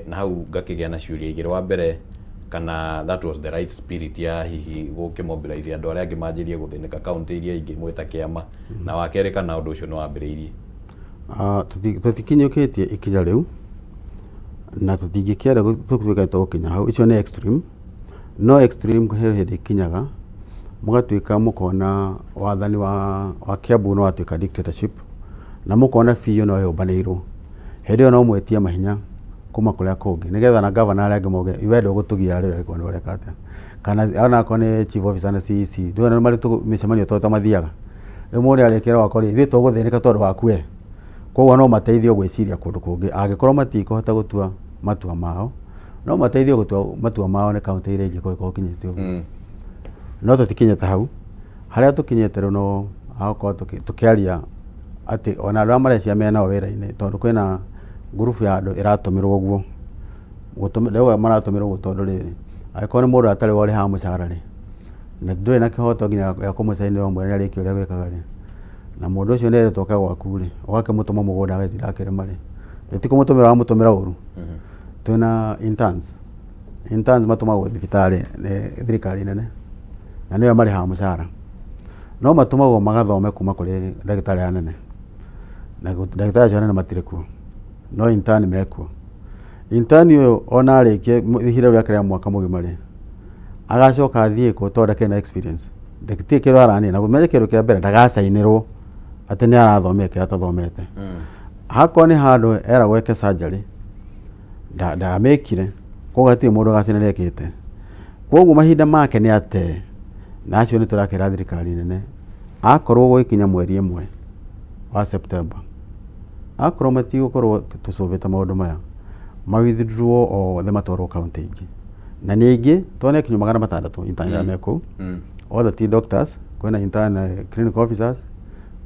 Na hau ngakĩgĩa na ciũria igĩrĩ. Wa mbere, kana that was the right spirit ya hihi gũkĩ mobilize andũ arĩa angĩ manjĩrie gũthĩnĩka kaũntĩ iria ingĩ mwĩ ta kĩama. Na wa kerĩ, kana ũndũ ũcio nĩ wambĩrĩirie. Tũtikinyũkĩtie ikinya rĩu na tũtingĩkĩenda tũtuĩke tũgũkinya hau. Icio nĩ extreme, no extreme he hĩndĩ ikinyaga mũgatuĩka mũkona wathani wa Kiambu nĩ watuĩka dictatorship na mũkona biũ no yũmbanĩirwo. Hĩndĩ ĩyo no mwĩtie mahinya kuma kũrĩa kũngĩ nĩgetha na gavana arĩa angĩ mauge we ndũgũtũgia rĩ angĩkorwo nĩ ũreka atĩa. Kana onakorwo nĩ chief officer na CEC ndũĩ nĩ marĩ mĩcemanio ta mathiaga. Rĩu mũndũ arĩkĩra wakwa rĩ, ithuĩ tũgũthĩnĩka tondũ waku we. Koguo no mateithio gwĩciria kũndũ kũngĩ angĩkorwo matikũhota gũtua matua mao, no mateithio gũtua matua mao nĩ kaũntĩ iria ingĩ kũngĩkorwo gũkinyĩte ũguo. No tũtikinyĩte hau, harĩa tũkinyĩte rĩu no hagũkorwo tũkĩaria atĩ ona andũ arĩa mareciria menao wĩra-inĩ tondũ kwĩna ngurubu ya andũ ĩratũmĩrwo ũguo. Ndauga maratũmĩrwo ũguo tondũ rĩrĩ, angĩkorwo nĩ mũndũ atarĩ ũrĩhaga mũcara rĩ, na ndũrĩ na kĩhoto nginya gĩa kũmũcainĩra ũmwĩre nĩ arĩkia ũrĩa gwĩkaga rĩ, na mũndũ ũcio nĩ erĩtwo oke gwaku rĩ, ũgakĩmũtũma mũgũnda agagĩtinda akĩrĩma rĩ, ti kũmũtũmĩra ũramũtũmĩra ũru. Twĩna interns, interns matũmagwo thibitarĩ nĩ thirikari nene na nĩo marĩhaga mũcara. No matũmagwo magathome kuma kũrĩ ndagĩtarĩ aya anene, na ndagĩtarĩ acio anene matirĩ kuo, no intern mekuo. Intern ũyũ ona arĩkia ihinda rĩu rĩake rĩa mwaka mũgima rĩ, agacoka athiĩ kũ tondũ ndakĩrĩ na experience, gũtirĩ kĩndũ aranina, ũmenye kĩndũ kĩa mbere ndagacainĩrwo atĩ nĩ arathomire kĩrĩa atathomete. Hakorwo nĩ handũ eragwo eke surgery, ndamĩkire, koguo hatirĩ mũndũ ũgacaina nĩ ekĩte. Koguo mahinda make nĩ atee, na acio nĩ tũrakĩra thirikari nene, akorwo gũgĩkinya mweri 1 wa September, akorwo matigũkorwo tũcũvĩte maũndũ maya, ma withdraw othe matwarwo kaũntĩ ingĩ. Na ningĩ tondũ nĩ akinyu 600 intern arĩa me kũu, othe ti doctors, kwĩna intern clinical officers,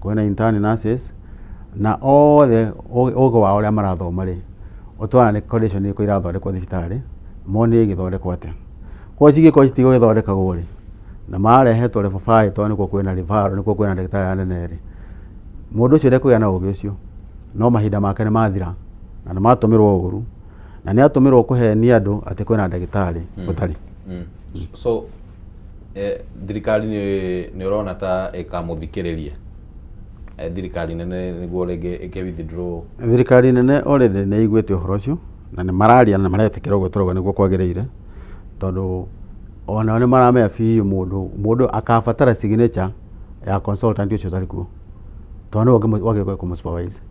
kwĩna intern nurses, na othe ũgĩ wao ũrĩa marathoma rĩ, ũtwara nĩ condition irĩkũ irathondekwo thibitarĩ, mone igĩthondekwo atĩa. Koguo cingĩkorwo citigũgĩthondekagwo rĩ, na marehetwo level 5 tondũ nĩkuo kwĩna referral, nĩkuo kwĩna ndagĩtarĩ anene rĩ, mũndũ ũcio ndekũgĩa na ũgĩ ũcio, no mahinda make nĩ mathira, na nĩ matũmĩrwo ũru, na nĩ atũmĩrwo kũhenia andũ atĩ kwĩna ndagĩtarĩ gũtarĩ. So thirikari nĩ ũrona ta ĩkamũthikĩrĩria? Thirikari nene nĩguo rĩngĩ ĩkĩ withdraw? Thirikari nene already nĩ ĩiguĩte ũhoro ũcio na nĩ mararia na nĩ maretĩkĩra ũguo tũrauga nĩguo kwagĩrĩire, tondũ onao nĩ maramenya biũ mũndũ akabatara signature ya consultant ũcio ũtarĩ kuo, tondũ nĩwe wagĩrĩirwo kũmũ supervise.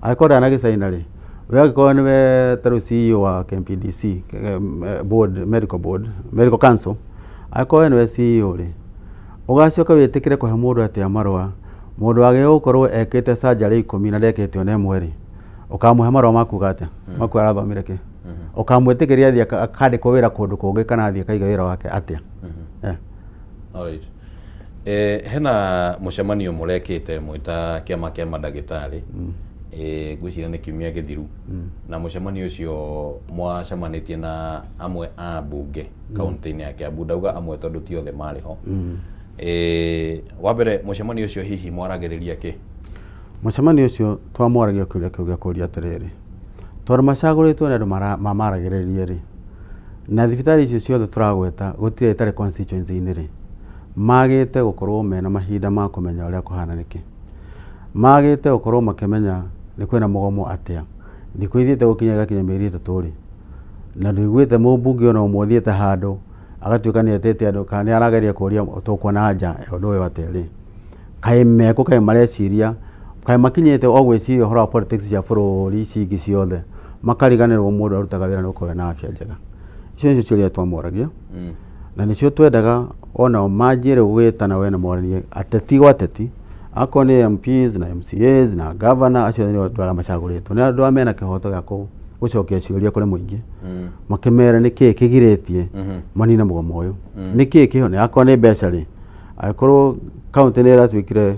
Angĩkorwo ndanagĩcaina rĩ, we angĩkorwo nĩwe ta rĩu CEO wa KMPDC board, medical board, medical council, angĩkorwo we nĩwe CEO rĩ, ũgacoka wĩtĩkĩre kũhe mũndũ atĩa marũa, mũndũ wagĩrĩirwo gũkorwo ekĩte surgery 10 na ndekĩte ona ĩmwe rĩ, ũkamũhe marũa ma kuga atĩa? Ma kuga arathomire kĩ? Ũkamwĩtĩkĩria athiĩ akandĩkwo wĩra kũndũ kũngĩ kana athiĩ akaige wĩra wake atĩa? Alright. Hena mũcemanio mũrekĩte mwĩ ta kĩama kĩa mandagĩtarĩ, ngwĩciria nĩ kiumia gĩthiru, na mũcemanio ũcio mwacemanĩtie na amwe a ambunge kaũntĩ-inĩ ya Kiambu. Ndauga amwe tondũ ti othe marĩ ho. Wa mbere mũcemanio ũcio hihi mwaragĩrĩria kĩ? Mũcemanio ũcio twamwaragia kĩũria kĩu gĩa kũria atĩrĩrĩ, tondũ macagũrĩtwo nĩ andũ mamaragĩrĩrie rĩ, na thibitarĩ icio ciothe tũragweta gũtirĩ ĩtarĩ constituency-inĩ rĩ, magĩte gũkorwo mena mahinda ma kũmenya ũrĩa kũhana nĩkĩ? Magĩte gũkorwo makĩmenya nĩ kwĩna mũgomo atĩa? Thikũ ithiĩte gũkinya ĩgakinya mĩeri 3 rĩ, na ndũiguĩte mũmbunge ona ũmwe ũthiĩte handũ agatuĩka nĩ etĩte andũ kana nĩ arageria kũria tũkuona anja ya ũndũ ũyũ atĩa rĩ, kaĩ mekũ, kaĩ mareciria, kaĩ makinyĩte o gwĩciria ũhoro wa politics cia bũrũri ici ingĩ ciothe, makariganĩrwo mũndũ arutaga wĩra nĩ gũkorwo ena afya njega. Icio nĩcio ciũria twamoragia. Na nĩcio twendaga onao manjie rĩu gwĩtana we na moranie ateti gwa ateti, akorwo nĩ MPs na MCAs na governor, acio nĩo andũ arĩa macagũrĩtwo, nĩ andũ arĩa mena kĩhoto gĩa gũcokia ciũria kũrĩ mũingĩ, makĩmere nĩkĩĩ kĩgirĩtie manine mũgomo ũyũ, nĩkĩĩ kĩho, akorwo nĩ mbeca rĩ, angĩkorwo county nĩ ĩratuĩkire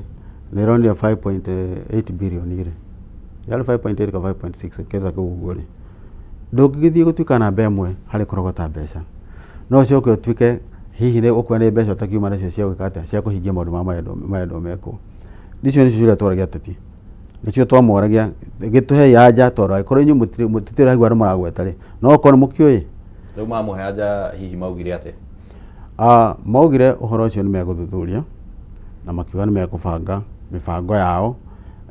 nĩ ĩronire 5.8 billion rĩ, yarĩ 5.8 kana 5.6 kĩndũ ta kĩu ũguo rĩ, ndũngĩgĩthiĩ gũtuĩka namba ĩmwe harĩ kũrogota mbeca, no ũcoke ũtuĩke hihi nĩ ũkuona nĩ mbeca ũtakiuma nacio cia gwĩka atĩa, cia kũhingia maũndũ marĩa marendwo mekwo. Icio nĩcio ciũria tworagia ateti, nĩcio twamoragia, gĩtũhei anja, tondũ angĩkorwo inyuĩ mũtiraigua andũ maragweta rĩ, no okorwo nĩ mũkĩũĩ. Rĩu mamũhe anja hihi maugire atĩa? Maugire ũhoro ũcio nĩ megũthuthuria na makiuga nĩ mekũbanga mĩbango yao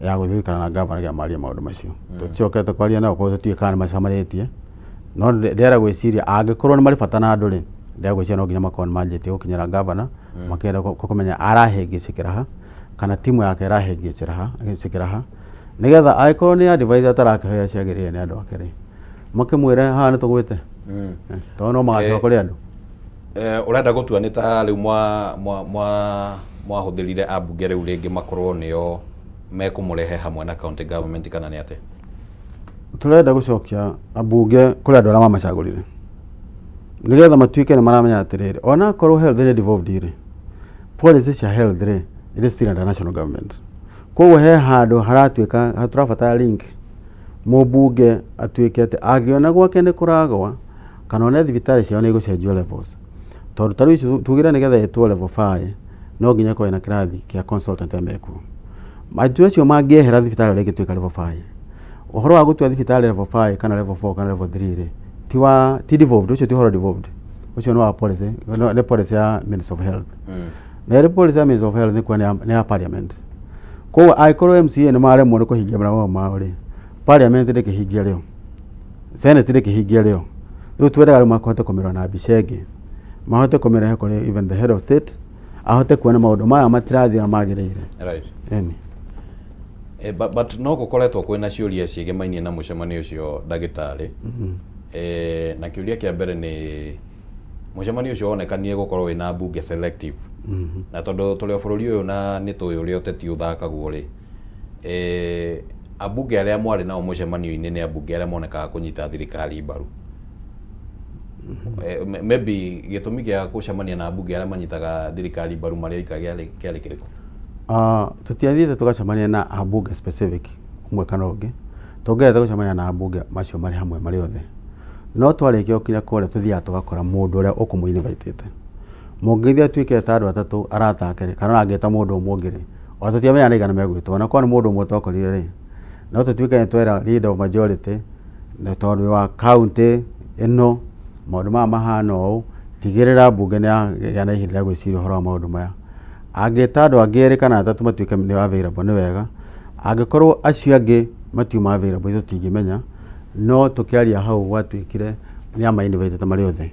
ya gũthiĩ gũikara na ngavana nĩgetha marie maũndũ macio. Tũticokete kwaria nao koguo tũtiũĩ kana nĩ macemanĩtie, no ndĩrenda gwĩciria angĩkorwo nĩ marĩ bata na andũ rĩ, ndĩrenda gwĩciria no nginya makorwo nĩ manjĩtie gũkinyĩra ngavana, makĩenda kũmenya arahĩngĩcĩkĩra ha, kana timu yake ĩrahĩngĩcĩra ha, ĩcĩkĩra ha, nĩgetha angĩkorwo nĩ advice atarakĩheo iria ciagĩrĩire nĩ andũ ake rĩ, makĩmwĩre haha nĩ tũgwĩte, tondũ no magacoka kũrĩ andũ. Ũrenda gũtua nĩ ta rĩu mwahũthĩrire ambunge rĩu rĩngĩ makorwo nĩo mekũmũrehe hamwe na county government kana nĩ atĩa? Tũrenda gũcokia ambunge kũrĩ andũ arĩa mamacagũrire, nĩgetha matuĩke nĩ maramenya atĩrĩrĩ, onakorwo health nĩ devolved rĩ, policy cia health rĩ, it is still under national government. Koguo he handũ haratuĩka tũrabatara link, mũmbunge atuĩke atĩ angĩona gwake nĩ kũragwa, kana one thibitarĩ ciao nĩ igũcenjio levels, tondũ ta rĩu ici tugire nĩgetha ĩtwo level 5 no nginya ĩkorwo ĩna kĩrathi kĩa consultant arĩa mekuo. Andũ acio mangĩehera thibitarĩ ĩrĩa ĩngĩtuĩka level 5, ũhoro wa gũtua thibitarĩ level 5 kana level 4 kana level 3 rĩ, ti wa ti devolved, ũcio ti ũhoro devolved, ũcio nĩ wa policy, nĩ policy ya Ministry of Health. Na ĩrĩ policy ya Ministry of Health nĩ kuga nĩ ya parliament. Koguo angĩkorwo MCA nĩ maremwo nĩ kũhingia marĩa mao rĩ, parliament ndĩkĩhingia rĩo, Senate ndĩkĩhingia rĩo. Rĩu twendaga rĩu mahote kũmĩrora na mbica ĩngĩ, mahote kũmĩrehe kũrĩ even the head of state, ahote kuona maũndũ maya matirathiĩ ũrĩa magĩrĩire. Ĩni. But no gũkoretwo kwĩna ciũria ciĩgemainie na mũcemanio ũcio ndagĩtarĩ. Na kĩũria kĩa mbere nĩ mũcemanio ũcio wonekanire gũkorwo wĩna mbunge selective, na tondũ tũrĩ o bũrũri ũyũ na nĩ tũĩ ũrĩa ũteti ũthakagwo rĩ, ambunge arĩa mwarĩ nao mũcemanio-inĩ nĩ ambunge arĩa monekaga kũnyita thirikari mbaru. Maybe gĩtũmi gĩa gũcemania na ambunge arĩa manyitaga thirikari mbaru marĩ oika kĩarĩ kĩrĩkũ? Tũtiathiĩte tũgacemania na ambunge specific ũmwe kana ũngĩ, tũngĩendete gũcemania na ambunge macio marĩ hamwe marĩ othe, no twarĩkia gũkinya kũrĩa tũthiaga tũgakora mũndũ ũrĩa ũkũmũ-invitĩte. Mũngĩthiĩ atuĩke ta andũ atatũ arata ake rĩ, kana ona angĩta mũndũ ũmwe ũngĩ rĩ, ona tũtiamenya nĩ aigana megwĩtwo, ona korwo nĩ mũndũ ũmwe twakorire rĩ, no tũtuĩke nĩ twera leader of majority, na tondũ wĩ wa county ĩno, maũndũ maya mahana ũũ, tigĩrĩra mbunge nĩ yagĩa na ihinda rĩa gwĩciria ũhoro wa maũndũ maya. Angĩta andũ angĩ erĩ kana atatũ matuĩke nĩ available nĩ wega, angĩkorwo acio angĩ matiuma available ithuĩ tũtingĩmenya, no tũkĩaria hau gwatuĩkire nĩ ama invite marĩ othe,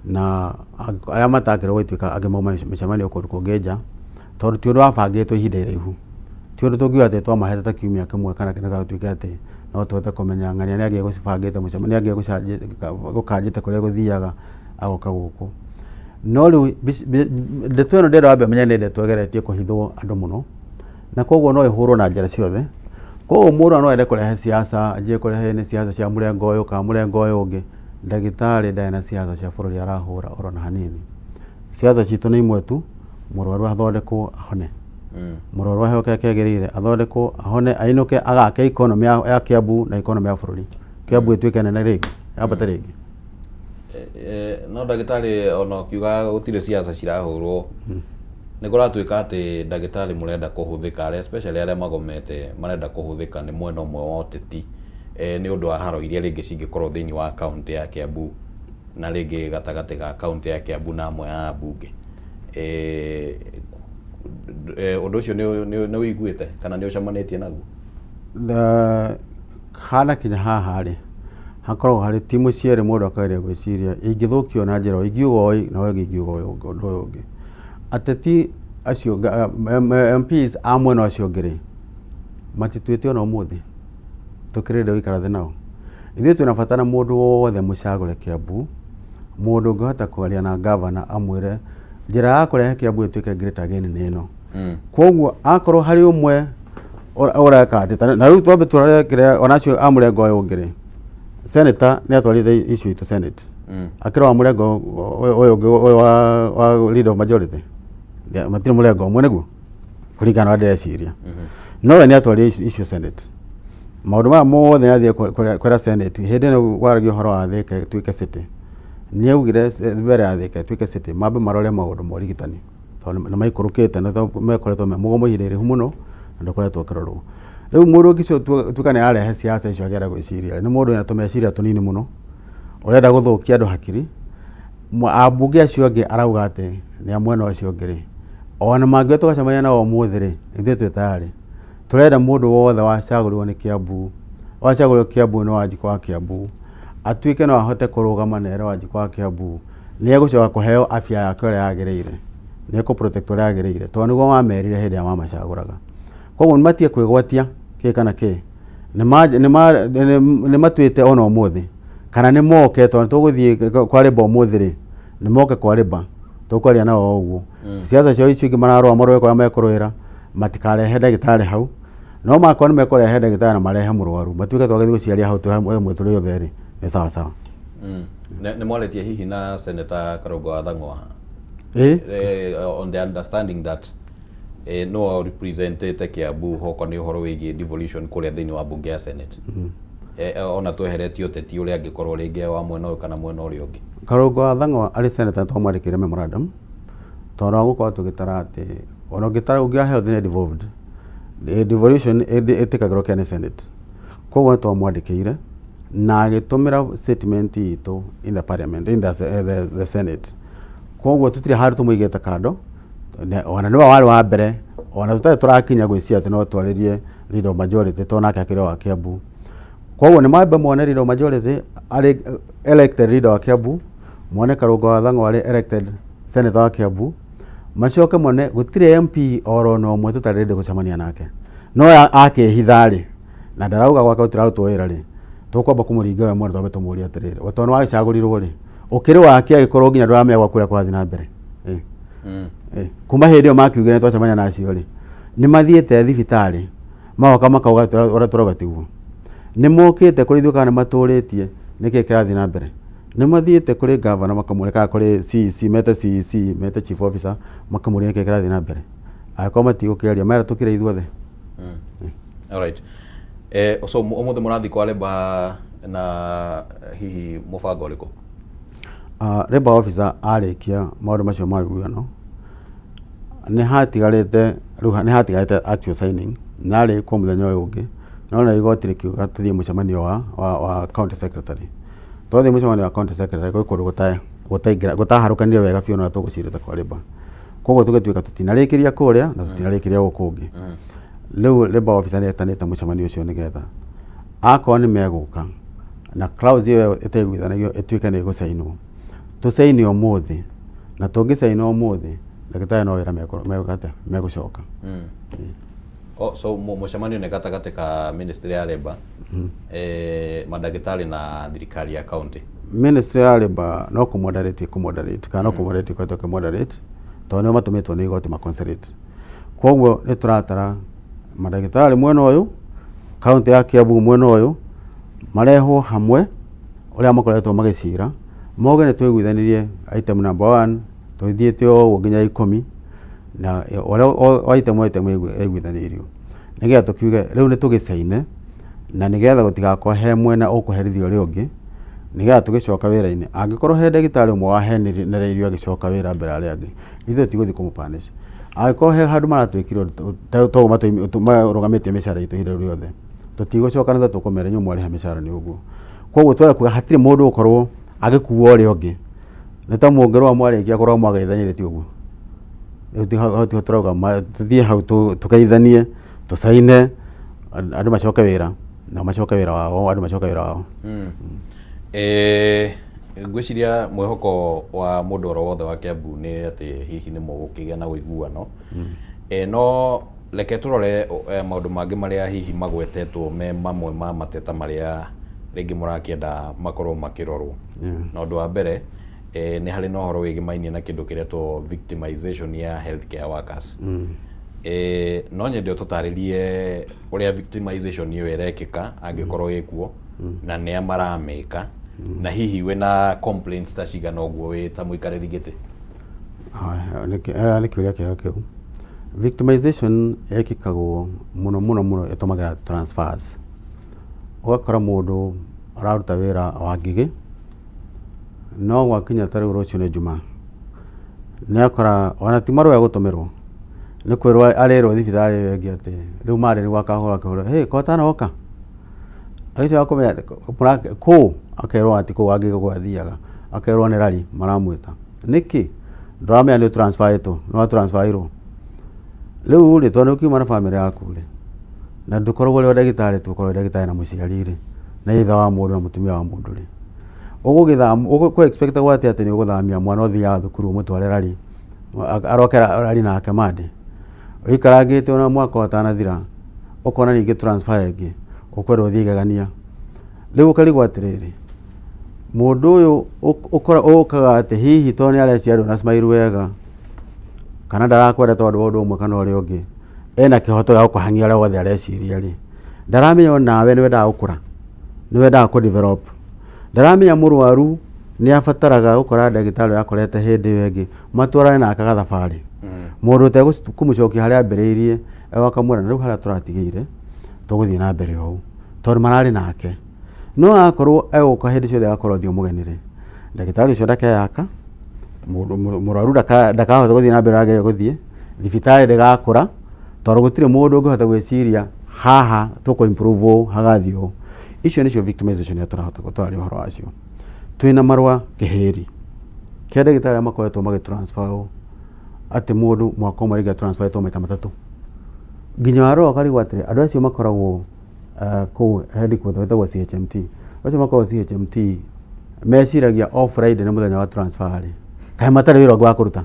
na arĩa matakĩrwo gũtuĩka angĩ mauma mĩcemanio kũndũ kũngĩ nja, tondũ ti ũndũ wabangĩtwo ihinda iraihu, ti ũndũ tũngiuga atĩ twamahete ta kiumia kĩmwe kana kĩndũ gĩtuĩke atĩ no tũhote kũmenya ng'ania nĩ angĩgũbangĩte mũcemanio, nĩ angĩgũkanjĩte kũrĩa gũthiaga agoka gũkũ. No rĩu ndeto ĩno ndĩrenda wambe ũmenye nĩ ndeto ĩgeretie kũhithwo andũ mũno, na koguo no ĩhũrwo na njĩra ciothe. Koguo mũndũ no ende kũrehe siasa, anjie kũrehe nĩ siasa cia mũrengo ũyũ kana mũrengo ũyũ ũngĩ, ndagĩtarĩ ndarĩ na siasa cia bũrũri arahũra oro na hanini. Siasa citũ nĩ imwe tu, mũrwaru athondekwo ahone, mũrwaru aheo kĩrĩa kĩagĩrĩire athondekwo ahone, ainũke agake economy ya Kiambu na economy ya bũrũri. Kiambu ĩtuĩke nene rĩngĩ, yambate rĩngĩ. No ndagĩtarĩ ona ũkiuga gũtirĩ siasa cirahũrwo, nĩ kũratuĩka atĩ ndagĩtarĩ mũrenda kũhũthĩka, arĩa especially arĩa magomete marenda kũhũthĩka nĩ mwena ũmwe wa ũteti, nĩ ũndũ wa haro iria rĩngĩ cingĩkorwo thĩinĩ wa kaũntĩ ya Kiambu na rĩngĩ gatagatĩ ga kaũntĩ ya Kiambu na amwe a ambunge. Ũndũ ũcio nĩ ũiguĩte kana nĩ ũcemanĩtie naguo? Hana kinya haha rĩ, hakoragwo harĩ timu cierĩ mũndũ akageria gwĩciria ingĩthũkio na njĩra ũũ, ingiuga ũũ na ũyũ ũngĩ ingiuga ũndũ ũyũ ũngĩ. Ateti acio MPs a mwena ũcio ũngĩ rĩ, matituĩte ona ũmũthĩ tũkĩrĩrĩria gũikara thĩ nao. Ithuĩ twĩna bata na mũndũ wothe mũcagũre Kiambu, Mũndũ ũngĩhota kwaria na gavana amwĩre njĩra ya kũrehe Kiambu ĩtuĩke great again nĩ ĩno. Koguo akorwo harĩ ũmwe ũreka atĩ na rĩu twambe tũrore kĩrĩa onacio a mũrengo ũyũ ũngĩ rĩ, senator nĩ atwarire issue itũ Senate. Akĩrĩ wa mũrengo ũyũ ũngĩ, ũyũ wa leader of majority. Matirĩ mũrengo ũmwe nĩguo kũringana na ũrĩa ndĩreciria. No we nĩ atwarire issue Senate. Maũndũ maya mothe nĩ athiĩ kwĩra Senate hĩndĩ ĩno kwaragio ũhoro wa Thika ĩtuĩke city. Nĩ augire mbere ya Thika ĩtuĩke city mambe marore maũndũ ma ũrigitani tondũ nĩ maikũrũkĩte na mekoretwo me mũgomo ihinda iraihu mũno na ndũkoretwo ũkĩrorwo. Rĩu mũndũ ũngĩ tuĩka nĩ ararehe siasa icio akĩenda gwĩciria nĩ mũndũ wĩna tũmeciria tũnini mũno ũrenda gũthũkia andũ hakiri. Ambunge acio angĩ arauga atĩ nĩ a mwena ũcio ũngĩ rĩ, ona mangĩũka tũgacemania nao ũmũthĩ rĩ, ithuĩ twĩ tayari. Tũrenda mũndũ wothe wacagũrirwo nĩ Kiambu, wacagũrirwo Kiambu nĩ Wanjikũ wa Kiambu, atuĩke no ahote kũrũgama na ere Wanjikũ wa Kiambu, nĩ egũcoka kũheo afya yake ũrĩa yagĩrĩire, nĩ ekũ protect ũrĩa yagĩrĩire, tondũ nĩguo mamerire hĩndĩ ĩrĩa mamacagũraga. Koguo matige kwĩgwatia kĩ kana kĩ, nĩ matuĩte ona ũmũthĩ, kana nĩ moke tondũ nĩ tũgũthiĩ kwa Labour ũmũthĩ rĩ, nĩ moke kwa Labour, tũkwaria nao o ũguo. Siasa ciao icio ingĩ mararũa marũe kũrĩa mekũrũĩra, matikarehe ndagĩtarĩ hau, no makorwo nĩ mekũrehe ndagĩtarĩ na marehe mũrwaru, matuĩke twagĩrĩirwo gũciaria hau twĩ hamwe tũrĩ othe rĩ, nĩ sawa sawa. Nĩ mwarĩtie hihi na Senator Karũngũ wa Thang'wa? Ĩĩ. On the understanding that no representĩte Kiambu hoko nĩ ũhoro wĩgiĩ devolution kũrĩa thĩinĩ wa mbunge ya Senate. Ona tweheretie ũteti ũrĩa angĩkorwo rĩngĩ wa mwena ũyũ kana mwena ũrĩa ũngĩ. Karũngũ wa Thang'wa arĩ senator nĩ twamwandĩkĩire memorandum tondũ wa gũkorwo tũgĩtara atĩ ona ũngĩtara ũngĩoya health nĩ devolved, devolution ĩtĩkagĩrwo kĩa nĩ Senate. Koguo nĩ twamwandĩkĩire na agĩtũmĩra statement itũ in the parliament, in the Senate. Koguo tũtirĩ handũ tũmũigĩte kando, ona nĩwe warĩ wa mbere ona tũtarĩ tũrakinya gwĩciria atĩ no twarĩrie leader of majority tondũ nake akĩrĩ wa Kiambu. Koguo nĩ mambe mone leader of majority arĩ elected leader wa Kiambu, mone Karũngũ wa Thang'wa arĩ elected senator wa Kiambu, macoke mone gũtirĩ MP oro na ũmwe tũtarĩ ready gũcemania nake. No akĩhitha rĩ, na ndarauga gwake gũtirarutwo wĩra rĩ, tũkwamba kũmũringa we mwene twambe tũmũrie atĩrĩrĩ, we tondũ nĩ wagĩcagũrirwo rĩ, ũkĩrĩ wake agĩkorwo nginya ndũramenya gwaku ũrĩa kũrathiĩ na mbere. Kuma hĩndĩ ĩyo makiugire nĩ twacemania na acio rĩ, nĩ mathiĩte thibitarĩ magoka makauga ũrĩa tũrauga tiguo. Nĩ mokĩte kũrĩ ithuĩ kana nĩ matũrĩtie nĩkĩ kĩrathiĩ na mbere. Nĩ mathiĩte kũrĩ gavana makamũria kana kũrĩ CEC, mete CEC, mete chief officer makamũria nĩkĩ kĩrathiĩ na mbere. Angĩkorwo matigũkĩaria mera tũkire ithuothe. Alright. So ũmũthĩ mũrathiĩ kwa Labour na hihi mũbango ũrĩkũ? Labour officer arĩkia maũndũ macio ma ũiguano nĩ hatigarĩte rĩu nĩ hatigarĩte actual signing na arĩkwo mũthenya ũyũ ũngĩ, no na igoti rĩkiuga tũthiĩ mũcemanio wa county secretary. Twathiĩ mũcemanio wa county secretary gwĩ kũndũ gũtaharũkanire wega biũ na tũgũcirĩte kwa Labour. Koguo tũgĩtuĩka tũtinarĩkĩria kũrĩa na tũtinarĩkĩria gũkũ ũngĩ. Rĩu Labour officer nĩ etanĩte mũcemanio ũcio nĩgetha akorwo nĩ megũka na clause ĩyo ĩtaiguithanagio ĩtuĩke nĩ ĩgũcainwo, tũcaine ũmũthĩ na tũngĩcaina ũmũthĩ ndagĩtarĩ no wĩra megũcoka. Oh, so mũcemanio nĩ gatagatĩ ka ministry ya Labour, mandagĩtarĩ na thirikari ya county. Ministry ya Labour no kũ moderate kũ moderate kana no kũ moderate ĩkoretwo ĩkĩ moderate tondũ nĩo matũmĩtwo nĩ igoti ma conciliate. Koguo nĩ tũratara mandagĩtarĩ mwena ũyũ, county ya Kiambu mwena ũyũ, marehwo hamwe ũrĩa makoretwo magĩcira, mauge nĩ twaiguithanirie item number one, tũthiĩte o ũguo nginya 10 na ũrĩa o item o item ĩiguithanĩirio nĩgetha tũkiuge rĩu nĩ tũgĩcaine na nĩgetha gũtigakorwo he mwena ũkũherithia ũrĩa ũngĩ, nĩgetha tũgĩcoka wĩra-inĩ angĩkorwo he ndagĩtarĩ ũmwe wahenereirio agĩcoka wĩra mbere ya arĩa angĩ, ithuĩ tũtigũthiĩ kũmũ punish. Angĩkorwo he handũ maratwĩkire ũndũ ta ũguo marũgamĩtie mĩcara itũ ihinda rĩu rĩothe, tũtigũcoka na tũkũmera inyuĩ mwarĩha mĩcara nĩ ũguo. Koguo twenda kuga hatirĩ mũndũ ũgũkorwo agĩkua ũrĩa ũngĩ. Nĩ ta mũngĩrũa mwarĩkia kũrũa mwageithania ti ũguo? Rĩu hau tiho tũrauga tũthiĩ hau tũgeithanie, tũcaine, andũ macoke wĩra, nao macoke wĩra wao, andũ macoke wĩra wao. Ngwĩciria mwĩhoko wa mũndũ oro wothe wa Kiambu nĩ atĩ hihi nĩ mũgũkĩgĩa na ũiguano. No reke tũrore maũndũ mangĩ marĩa hihi magwetetwo me mamwe ma mateta marĩa rĩngĩ mũrakĩenda makorwo makĩrorwo. Na ũndũ wa mbere Nĩ harĩ na ũhoro wĩgĩmainie na kĩndũ kĩretwo victimization ya healthcare workers. No nyende ũtũtarĩrie ũrĩa victimization ĩyo ĩrekĩka angĩkorwo ĩkuo, na nĩa maramĩka, na hihi wĩna complaints ta cigana ũguo wĩ ta mũikarĩri gĩtĩ. Haya, nĩ kĩũria kĩega kĩu. Victimization ĩkĩkagwo mũno mũno mũno ĩtũmagĩra transfers. Ũgakora mũndũ araruta wĩra wa ngigĩ, no gwakinya ta rĩu rũciũ nĩ Jumaa, nĩ akora ona ti marũa egũtũmĩrwo, nĩ kwĩrwo arerwo thibitarĩ ĩyo ĩngĩ atĩ rĩu marĩ nĩguo akahũra akĩhũra, hey, ko ũtanoka? Agĩcoka kũmenya kũ akerwo atĩ kũu angĩgĩ kũu athiaga, akerwo nĩ rari maramwĩta. Nĩkĩ? Ndũramenya nĩ ũtransferĩtwo, nĩ watransferirwo. Rĩu rĩ, tondũ nĩ ũkiuma na bamĩrĩ yaku rĩ, na ndũkoragwo ũrĩ o ndagĩtarĩ tu, ũkoragwo ũrĩ ndagĩtarĩ na mũciari rĩ, na ithe wa mũndũ na mũtumia wa mũndũ rĩ, ũgũgĩthama, ũkũ expect agwo atĩa atĩ nĩ ũgũthamia mwana ũthiaga thukuru ũmũtware rari, aroke rari nake Monday. Ũikarangĩte ona mwaka ũtanathira, ũkona ningĩ transfer ĩngĩ, ũkwendwo ũthiĩ igegania. Rĩu ũkarigwo atĩrĩrĩ, mũndũ ũyũ ũkaga atĩ hihi tondũ nĩ areciria ndũna smile wega, kana ndarakwenda tondũ wa ũndũ ũmwe kana ũrĩa ũngĩ, ena kĩhoto gĩa gũkũhang'ia ũrĩa wothe areciria rĩ, ndaramenya onawe nĩ wendaga gũkũra, nĩ wendaga kũ develop. Ndaramenya mũrwaru nĩ abataraga gũkora ndagĩtarĩ ũrĩa akorete hĩndĩ ĩyo ĩngĩ, matwarane nake gathabarĩ. Mũndũ ũtekũmũcokia harĩa ambĩrĩirie, akamwĩra na rĩu harĩa tũratigĩire, tũgũthiĩ na mbere ũũ, tondũ mararĩ nake. No akorwo egũka hĩndĩ ciothe agakorwo ũthiũ mũgeni rĩ, ndagĩtarĩ ũcio ndakeyaka, mũrwaru ndakahota gũthiĩ na mbere ũrĩa agĩrĩire gũthiĩ, thibitarĩ ndĩgakũra, tondũ gũtirĩ mũndũ ũngĩhota gwĩciria haha tũkũ improve ũũ hagathiĩ ũũ. Icio nĩcio victimization iria tũrahota tũraria ũhoro wacio. Twĩna marũa kĩhĩri kĩa ndagĩtarĩ arĩa makoretwo magĩ transfer ũũ, atĩ mũndũ mwaka ũmwe rĩngĩ transferĩtwo maita matatũ. Nginya warora ũkarigwo atĩrĩ, andũ acio makoragwo kũu headquarter gwĩtagwo CHMT. Acio makoragwo CHMT meciragia o Friday nĩ mũthenya wa transfer rĩ, kaĩ matarĩ wĩra ũngĩ wa kũruta?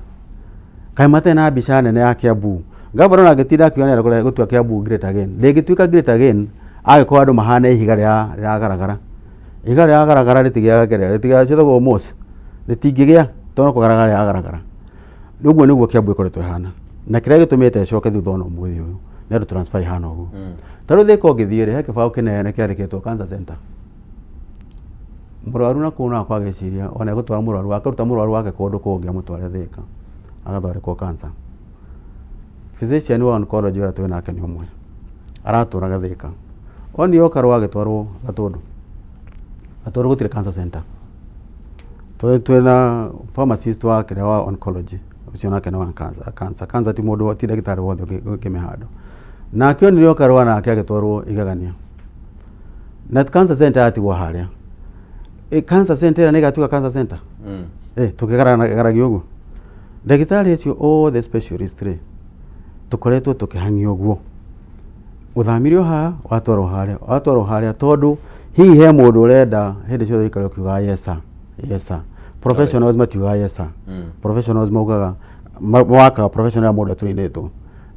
Kaĩ matarĩ na mbica nene ya Kiambu? Gavana ona angĩtinda akiuga nĩarenda gũtua Kiambu great again, ndĩngĩtuĩka great again angĩkorwo andũ mahana ihiga rĩragaragara. Ihiga rĩragaragara rĩtigĩaga kĩrĩa, rĩtigĩaga ciĩtagwo moss, rĩtingĩgĩa tondũ no kũgaragara rĩragaragara. Ũguo nĩguo Kiambu ĩkoretwo ĩhana. Na kĩrĩa gĩtũmĩte ĩcoke thutha ona ũmũthĩ ũyũ nĩ andũ transfer ihana ũguo. Ta rĩu Thika ũngĩthiĩ rĩ, he kĩbaũ kĩnene kĩandĩkĩtwo cancer center. Mũrwaru na kũu no akorwo agĩciria ona egũtwara mũrwaru akĩruta mũrwaru wake kũndũ kũngĩ amũtware Thika agathondekwo cancer. Physician wa oncology ũrĩa twĩ nake nĩ ũmwe aratũraga Thika. Onire o karũa agĩtwarwo Gatũndũ. Gatũndũ gũtirĩ cancer center. Twĩna pharmacist wa kĩrĩa wa oncology ũcio nake nĩ wa cancer. Cancer, cancer ti mũndũ ti ndagĩtarĩ wothe ũngĩmĩhandũ. Nake onire o karũa nake agĩtwarwo igegania. Na cancer center yatigwo harĩa. Cancer center ĩrĩa nĩ ĩgatuĩka cancer center? Tũkĩgaragaragia ũguo. Ndagĩtarĩ acio othe specialist rĩ, tũkoretwo tũkĩhang'io ũguo. Ũthamirio haha, watwarwo harĩa, watwarwo harĩa tondũ hihi he mũndũ ũrenda hĩndĩ ciothe ũikare ũkiugaga yes sir, yes sir. Professionals matiugaga yes sir. Professionals maugaga wakaga professional ya mũndũ atũrainĩtwo.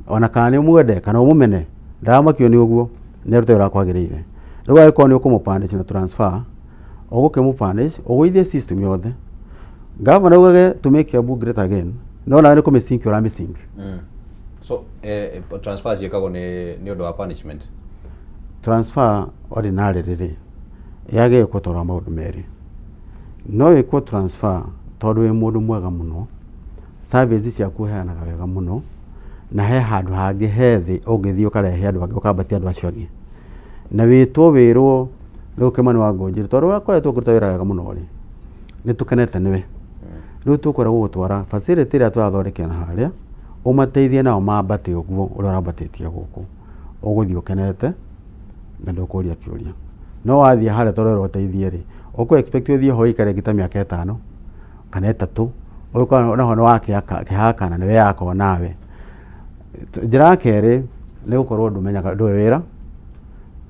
Ona kana nĩ ũmwende kana ũmũmene, ndaramakio nĩ ũguo, nĩ arute wĩra kwagĩrĩire. Rĩu angĩkorwo nĩ ũkũmũ-punish na transfer, ũgũkĩmũ-punish, ũgũithie system yothe. Gavana augage to make Kiambu great again, no nawe nĩ kũmĩ-sink ũramĩ-sink. So transfer ciĩkagwo nĩ ũndũ wa punishment? Transfer ordinarily rĩ, yagĩrĩire gũtwarwo maũndũ merĩ. No ĩkwo transfer tondũ wĩ mũndũ mwega mũno, service ciaku ũheanaga wega mũno, na he handũ hangĩ he thĩ ũngĩthiĩ ũkarehe andũ angĩ ũkambatia andũ acio angĩ. Na wĩtwo wĩrwo rĩu Kĩmani wa Ngũnjiri tondũ wakoretwo ũkĩruta wĩra wega mũno rĩ, nĩ tũkenete nĩwe. Rĩu tũkwenda gũgũtwara facility ĩrĩa tũrathondekera harĩa, ũmateithie nao mambate ũguo ũrĩa ũrambatĩtie gũkũ. Ũgũthiĩ ũkenete na ndũkũria kĩũria. No wathiĩ harĩa tũrerwo ũteithie rĩ, ũkũ expect ũthiĩ ho ũikare nginya mĩaka 5 kana 3, ũgĩkorwo naho nĩ wakĩhaka na nĩ weyaka onawe. Njĩra ya kerĩ nĩ gũkorwo ndũmenyaga ndũĩ wĩra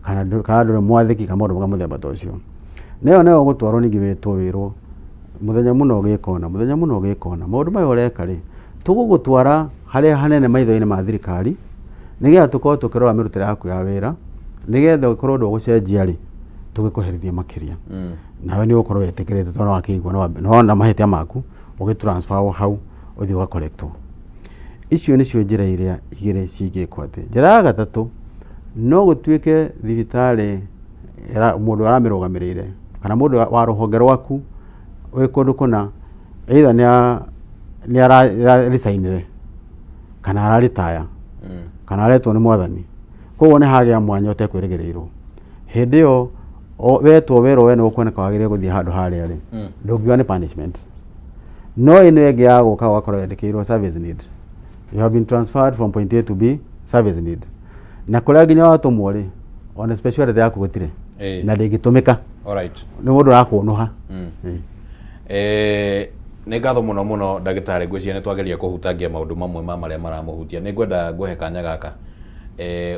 kana ndũrĩ mwathĩki kana maũndũ ma mũthemba ta ũcio. Na ĩyo nayo ũgũtwarwo ningĩ wĩtwo wĩrwo mũthenya mũna ũgĩka ũna, mũthenya mũna ũgĩka ũna, maũndũ maya ũreka rĩ, tũgũgũtwara harĩa hanene maitho-inĩ ma thirikari, nĩgetha tũkorwo tũkĩrora mĩrutĩre yaku ya wĩra, nĩgetha ũkorwo ndũgũcenjia rĩ, Tũgĩkũherithie makĩria. Nawe nĩ ũgũkorwo wĩtĩkĩrĩte tondũ wakĩigua nĩ wona mahĩtia maku, ũgĩ transfer wo hau ũthiĩ ũga correctwo. Icio nĩcio njĩra iria igĩrĩ cingĩkwo atĩ. Njĩra ya gatatũ, no gũtuĩke thibitarĩ mũndũ aramĩrũgamĩrĩire kana mũndũ wa rũhonge rwaku wĩ kũndũ kũna, either nĩ ara resign kana ara retire kana aretwo nĩ mwathani. Koguo nĩ hagĩa mwanya ũtekwĩrĩgĩrĩirwo. Hĩndĩ ĩyo wetwo werwo we nĩ ũkuoneka wagĩrĩire gũthiĩ handũ harĩa rĩ, ndũngiuga nĩ punishment. No ĩno ĩngĩ ya gũka ũgakorwo yandĩkĩirwo service need. You have been transferred from point A to B, service need. Na kũrĩa nginya watũmwo rĩ, ona speciality yaku gũtirĩ. Na ndĩngĩtũmĩka. Nĩ mũndũ ũrakũnũha. Nĩ ngatho mũno mũno ndagĩtarĩ, ngwĩciria nĩ twageria kũhutangia maũndũ mamwe ma marĩa maramũhutia. Nĩ ngwenda ngũhe kanya gaka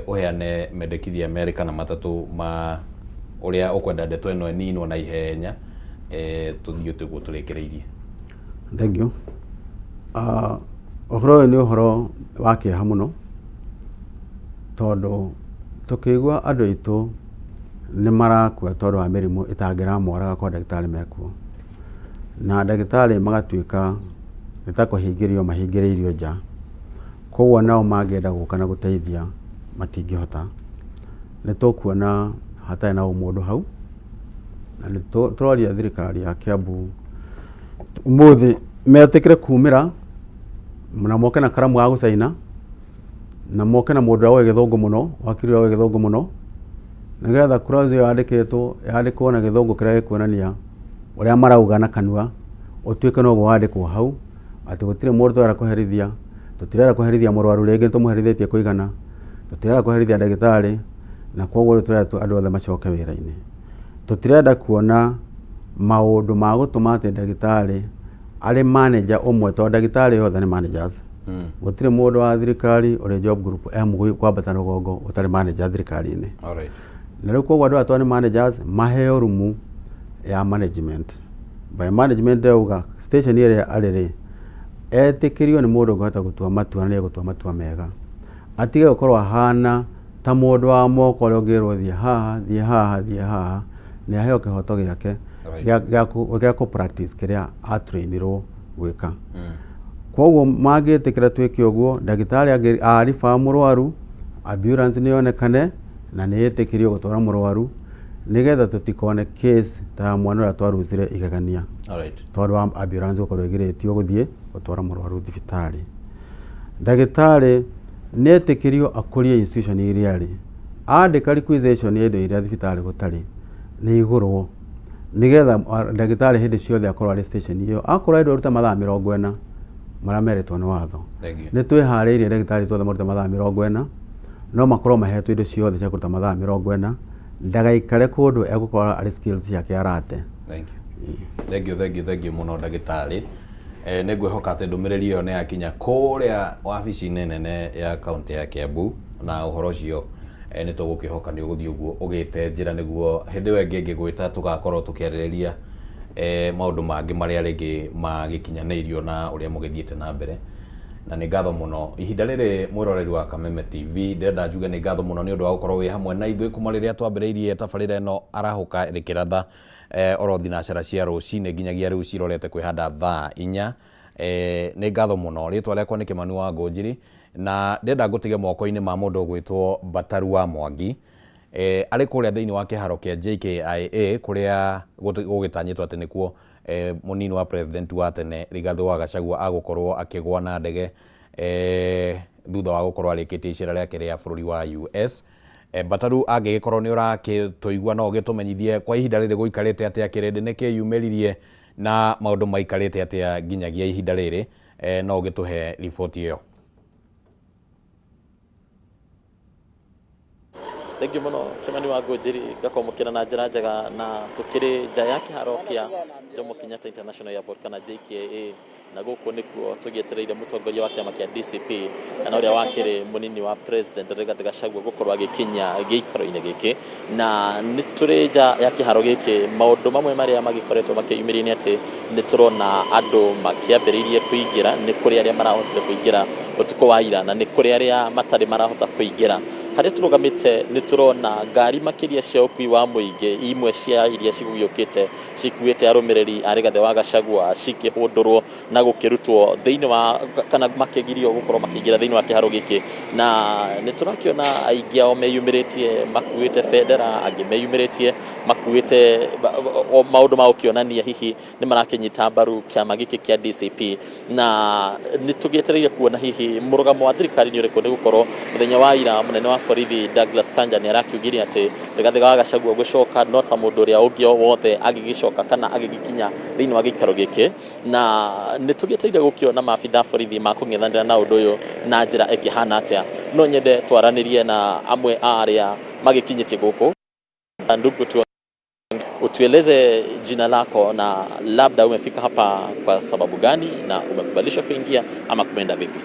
ũheane mendekithia merĩ kana matatũ ma ũrĩa ũkwenda ndeto ĩno ĩninwo na ihenya, tũthiĩ tũguo tũrĩkĩrĩirie. Thank you. Ũhoro ũyũ nĩ ũhoro wa kĩeha mũno, tondũ tũkĩigua andũ aitũ nĩ marakua tondũ wa mĩrimũ ĩtangĩramoraga korwo ndagĩtarĩ mekuo. Na ndagĩtarĩ magatuĩka nĩ ta kũhingĩrio mahingĩrĩirio nja. Koguo nao mangĩenda gũka na gũteithia matingĩhota. Nĩ tũkuona hatarĩ na ũmũndũ hau, na nĩ tũroria thirikari ya Kiambu ũmũthĩ metĩkĩre kumĩra na moke na karamu ga gũcaina, na moke na mũndũ ũrĩa ũĩ gĩthũngũ mũno, wakiri ũrĩa ũĩ gĩthũngũ mũno, nĩgetha clause ĩyo yandĩkĩtwo yandĩkwo na gĩthũngũ kĩrĩa gĩkuonania ũrĩa marauga na kanua, ũtuĩke noguo wandĩkwo hau, atĩ gũtirĩ mũndũ tũrenda kũherithia, tũtirenda kũherithia mũrwaru rĩngĩ nĩ tũmũherithĩtie kũigana, tũtirenda kũherithia ndagĩtarĩ, na koguo rĩu tũrenda andũ othe macoke wĩra-inĩ. Tũtirenda kuona maũndũ ma gũtũma atĩ ndagĩtarĩ arĩ manager ũmwe, tondũ ndagĩtarĩ othe nĩ managers. Gũtirĩ mũndũ wa thirikari ũrĩ job group M kwambata rũgongo ũtarĩ manager thirikari-inĩ. Na rĩu koguo andũ aya tondũ nĩ managers, maheo rumu ya management. By management ndĩrauga station ĩrĩa arĩ rĩ, etĩkĩrio nĩ mũndũ ũngĩhota gũtua matua na nĩ egũtua matua mega. Atige gũkorwo ahana ta mũndũ wa moko ũrĩa ũngĩrwo thiĩ haha, thiĩ haha, thiĩ haha, nĩ aheo kĩhoto gĩake gĩa kũ practice kĩrĩa atrainirwo gwĩka. Koguo mangĩtĩkĩra twĩke ũguo, ndagĩtarĩ a refer mũrwaru, ambulance nĩ yonekane na nĩ ĩtĩkĩrio gũtwara mũrwaru, nĩgetha tũtikone case ta ya mwana ũrĩa twaruzire igegania. Tondũ wa ambulance gũkorwo ĩgirĩtio gũthiĩ gũtwara mũrwaru thibitarĩ. Ndagĩtarĩ nĩ etĩkĩrio akũrie institution iria arĩ. Andĩka requisition ya indo iria thibitarĩ gũtarĩ, nĩ igũrwo nĩgetha ndagĩtarĩ hĩndĩ ciothe akorwo arĩ station ĩyo. Akorwo arendwo arute mathaa 40 marĩa merĩtwo nĩ watho. Thank you. Nĩ twĩharĩirie ndagĩtarĩ tuothe marute mathaa 40, no makorwo mahetwo indo ciothe cia kũruta mathaa 40, ndagaikare kũndũ egũkorwo arĩ skills ciake arate. Thank you. Thank you, thank you, thank you mũno ndagĩtarĩ. Nĩ ngwĩhoka atĩ ndũmĩrĩri ĩyo nĩ yakinya kũrĩa wabici-inĩ nene ya kaunti ya Kiambu, na ũhoro ũcio nĩ tũgũkĩhoka nĩ ũgũthiĩ ũguo ũgĩte njĩra nĩguo hĩndĩ ĩyo ĩngĩ ngĩgwĩta tũgakorwo tũkĩarĩrĩria maũndũ mangĩ marĩa rĩngĩ magĩkinyanĩirio na ũrĩa mũgĩthiĩte na mbere. Na nĩ ngatho mũno ihinda rĩrĩ mwĩroreri wa Kameme TV, ndĩrenda njuge nĩ ngatho mũno nĩ ũndũ wa gũkorwo wĩ hamwe na ithuĩ kuma rĩrĩa twambĩrĩirie tabarĩra ĩno arahũka rĩkĩratha oro thinacara cia rũcinĩ nginyagia rĩu cirorete kwĩhanda thaa 4. Nĩ ngatho mũno. Rĩtwa rĩakwa nĩ Kĩmani wa Ngũnjiri, na ndĩrenda ngũtige moko-inĩ ma mũndũ ũgwĩtwo Bataru wa Mwangi, arĩ kũrĩa thĩinĩ wa kĩharo kĩa JKIA kũrĩa gũgĩtanyĩtwo atĩ nĩkuo mũnini wa president wa tene Rigathĩ wa Gachagua agũkorwo akĩgwa na ndege thutha wa gũkorwo arĩkĩtie icera rĩake rĩa bũrũri wa US. Bataru, angĩgĩkorwo nĩ ũrakĩtũigua no ũgĩtũmenyithie kwa ihinda rĩrĩ gũikarĩte atĩa, kĩrĩndĩ nĩ kĩyumĩririe na maũndũ maikarĩte atĩa nginyagia ihinda rĩrĩ, no ũgĩtũhe riboti ĩyo. Thank you mũno Kĩmani wa Ngũnjiri, ngakwamũkĩra na njĩra njega na tũkĩrĩ nja ya kĩharo kĩa Jomo Kenyatta International Airport kana JKIA, na gũkũ nĩkuo tũgĩetereire mũtongoria wa kĩama kĩa DCP kana ũrĩa wakĩrĩ mũnini wa president Rigathĩ Gachagua gũkorwo agĩkinya gĩikaro-inĩ gĩkĩ, na nĩ tũrĩ nja ya kĩharo gĩkĩ. Maũndũ mamwe marĩa magĩkoretwo makĩyumĩria nĩ atĩ nĩ tũrona andũ makĩambĩrĩirie kũingĩra, nĩ kũrĩ arĩa marahotire kũingĩra ũtukũ wa ira na nĩ kũrĩ arĩa matarĩ marahota kũingĩra. Harĩa tũrũgamĩte nĩ tũrona ngari makĩria cia ũkui wa mũingĩ, imwe cia iria cigũgĩũkĩte cikuĩte arũmĩrĩri a Rigathĩ wa Gachagua cikĩhũndũrwo na gũkĩrutwo thĩinĩ wa kana makĩgirio gũkorwo makĩingĩra thĩinĩ wa kĩharo gĩkĩ. Na nĩ tũrakĩona aingĩ ao meyumĩrĩtie makuĩte bendera, angĩ meyumĩrĩtie makuĩte maũndũ ma gũkĩonania hihi nĩ marakĩnyita mbaru kĩama gĩkĩ kĩa DCP. Na nĩ tũgĩetereire kuona hihi mũrũgamo wa thirikari nĩ ũrĩkũ, nĩ gũkorwo mũthenya wa ira mũnene wa borithi Douglas Kanja nĩ arakiugire atĩ Rigathĩ wa Gachagua gũcoka no ta mũndũ ũrĩa ũngĩ o wothe agĩgĩcoka kana agĩgĩkinya thĩinĩ wa gĩikaro gĩkĩ. Na nĩ tũgĩetereire gũkĩona maabitha a borithi makũng'ethanĩra na ũndũ ũyũ na njĩra ĩkĩhana atĩa. No nyende twaranĩrie na amwe a arĩa magĩkinyĩtie gũkũ. Ndugu, utueleze jina lako na labda umefika hapa kwa sababu gani na umekubalishwa kuingia ama kumeenda vipi?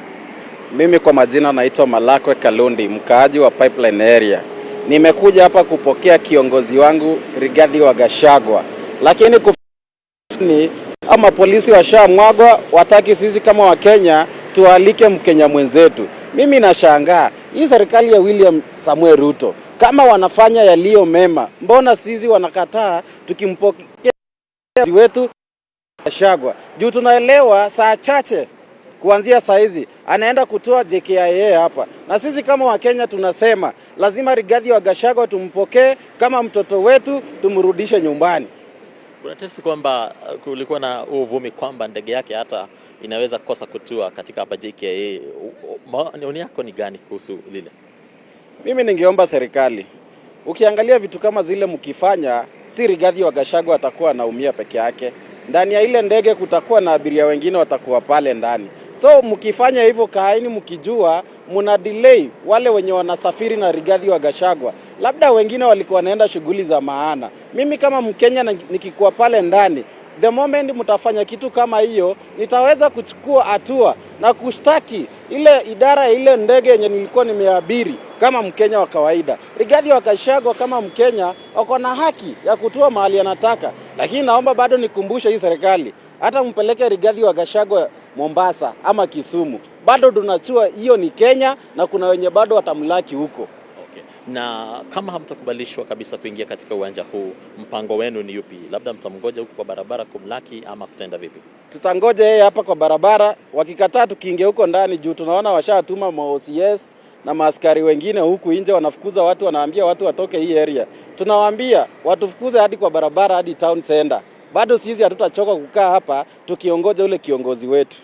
Mimi kwa majina naitwa Malakwe Kalundi, mkaaji wa Pipeline area. Nimekuja hapa kupokea kiongozi wangu Rigathi wa Gachagua, lakini kufini ama polisi washamwagwa, wataki sisi kama Wakenya tualike Mkenya mwenzetu. Mimi nashangaa hii serikali ya William Samuel Ruto, kama wanafanya yaliyo mema, mbona sisi wanakataa tukimpokea wetu Gachagua? Juu tunaelewa saa chache kuanzia saa hizi anaenda kutoa JKIA hapa, na sisi kama Wakenya tunasema lazima Rigathi wa Gachagua tumpokee kama mtoto wetu, tumrudishe nyumbani. Kuna tetesi kwamba kulikuwa na uvumi kwamba ndege yake hata inaweza kosa kutua katika hapa JKIA. Maoni yako ni gani kuhusu lile? Mimi ningeomba serikali, ukiangalia vitu kama zile mkifanya, si Rigathi wa Gachagua atakuwa anaumia peke yake. Ndani ya ile ndege kutakuwa na abiria wengine watakuwa pale ndani. So mkifanya hivyo, kaeni mkijua muna delay wale wenye wanasafiri na Rigathi wa Gachagua. Labda wengine walikuwa wanaenda shughuli za maana. Mimi kama Mkenya nikikuwa pale ndani, the moment mtafanya kitu kama hiyo, nitaweza kuchukua hatua na kushtaki ile idara ya ile ndege yenye nilikuwa nimeabiri kama Mkenya wa kawaida. Rigathi wa Gachagua kama Mkenya wako na haki ya kutua mahali anataka, lakini naomba bado nikumbushe hii serikali, hata mpeleke Rigathi wa Gachagua Mombasa ama Kisumu, bado tunajua hiyo ni Kenya na kuna wenye bado watamlaki huko. Okay. Na kama hamtakubalishwa kabisa kuingia katika uwanja huu, mpango wenu ni upi? Labda mtamgoja huku kwa barabara kumlaki ama kutaenda vipi? Tutangoja yeye hapa kwa barabara, wakikataa tukiingia huko ndani juu tunaona washatuma ma OCS na maaskari wengine huku nje wanafukuza watu, wanaambia watu watoke hii area. Tunawaambia watufukuze hadi kwa barabara hadi town center. Bado sisi hatutachoka kukaa hapa tukiongoja ule kiongozi wetu.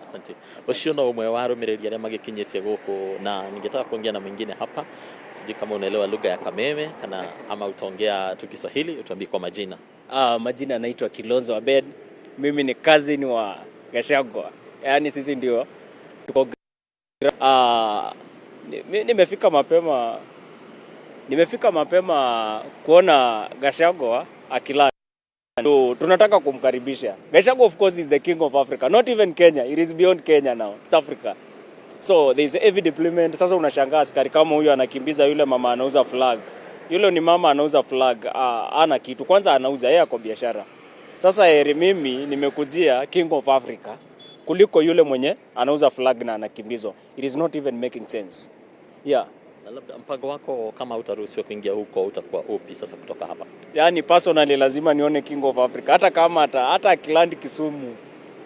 Asante. Ũcio no ũmwe wa arũmĩrĩri arĩa magĩkinyĩtie gũkũ, na ningetaka kuongea na mwingine hapa. Sijui kama unaelewa lugha ya Kameme kana ama utaongea tu Kiswahili, utuambie kwa majina. Majina naitwa Kilonzo Abed. Mimi ni cousin wa Gachagua. Yaani sisi ndio tuko nimefika mapema, nimefika mapema kuona Gachagua akila. So, tunataka kumkaribisha. Gachagua, of course, is the king of Africa. Not even Kenya. It is beyond Kenya now. It's Africa. So there is heavy deployment. Sasa unashangaa askari kama huyu anakimbiza yule mama anauza flag. Yule ni mama anauza flag, ana kitu. Kwanza anauza yeye ako biashara. Sasa heri mimi nimekujia king of Africa kuliko yule mwenye anauza flag na anakimbizwa. It is not even making sense. Yeah. Na labda mpango wako kama utaruhusiwa kuingia huko utakuwa upi sasa kutoka hapa? Yaani personally lazima nione king of Africa, hata kama hata akiland Kisumu.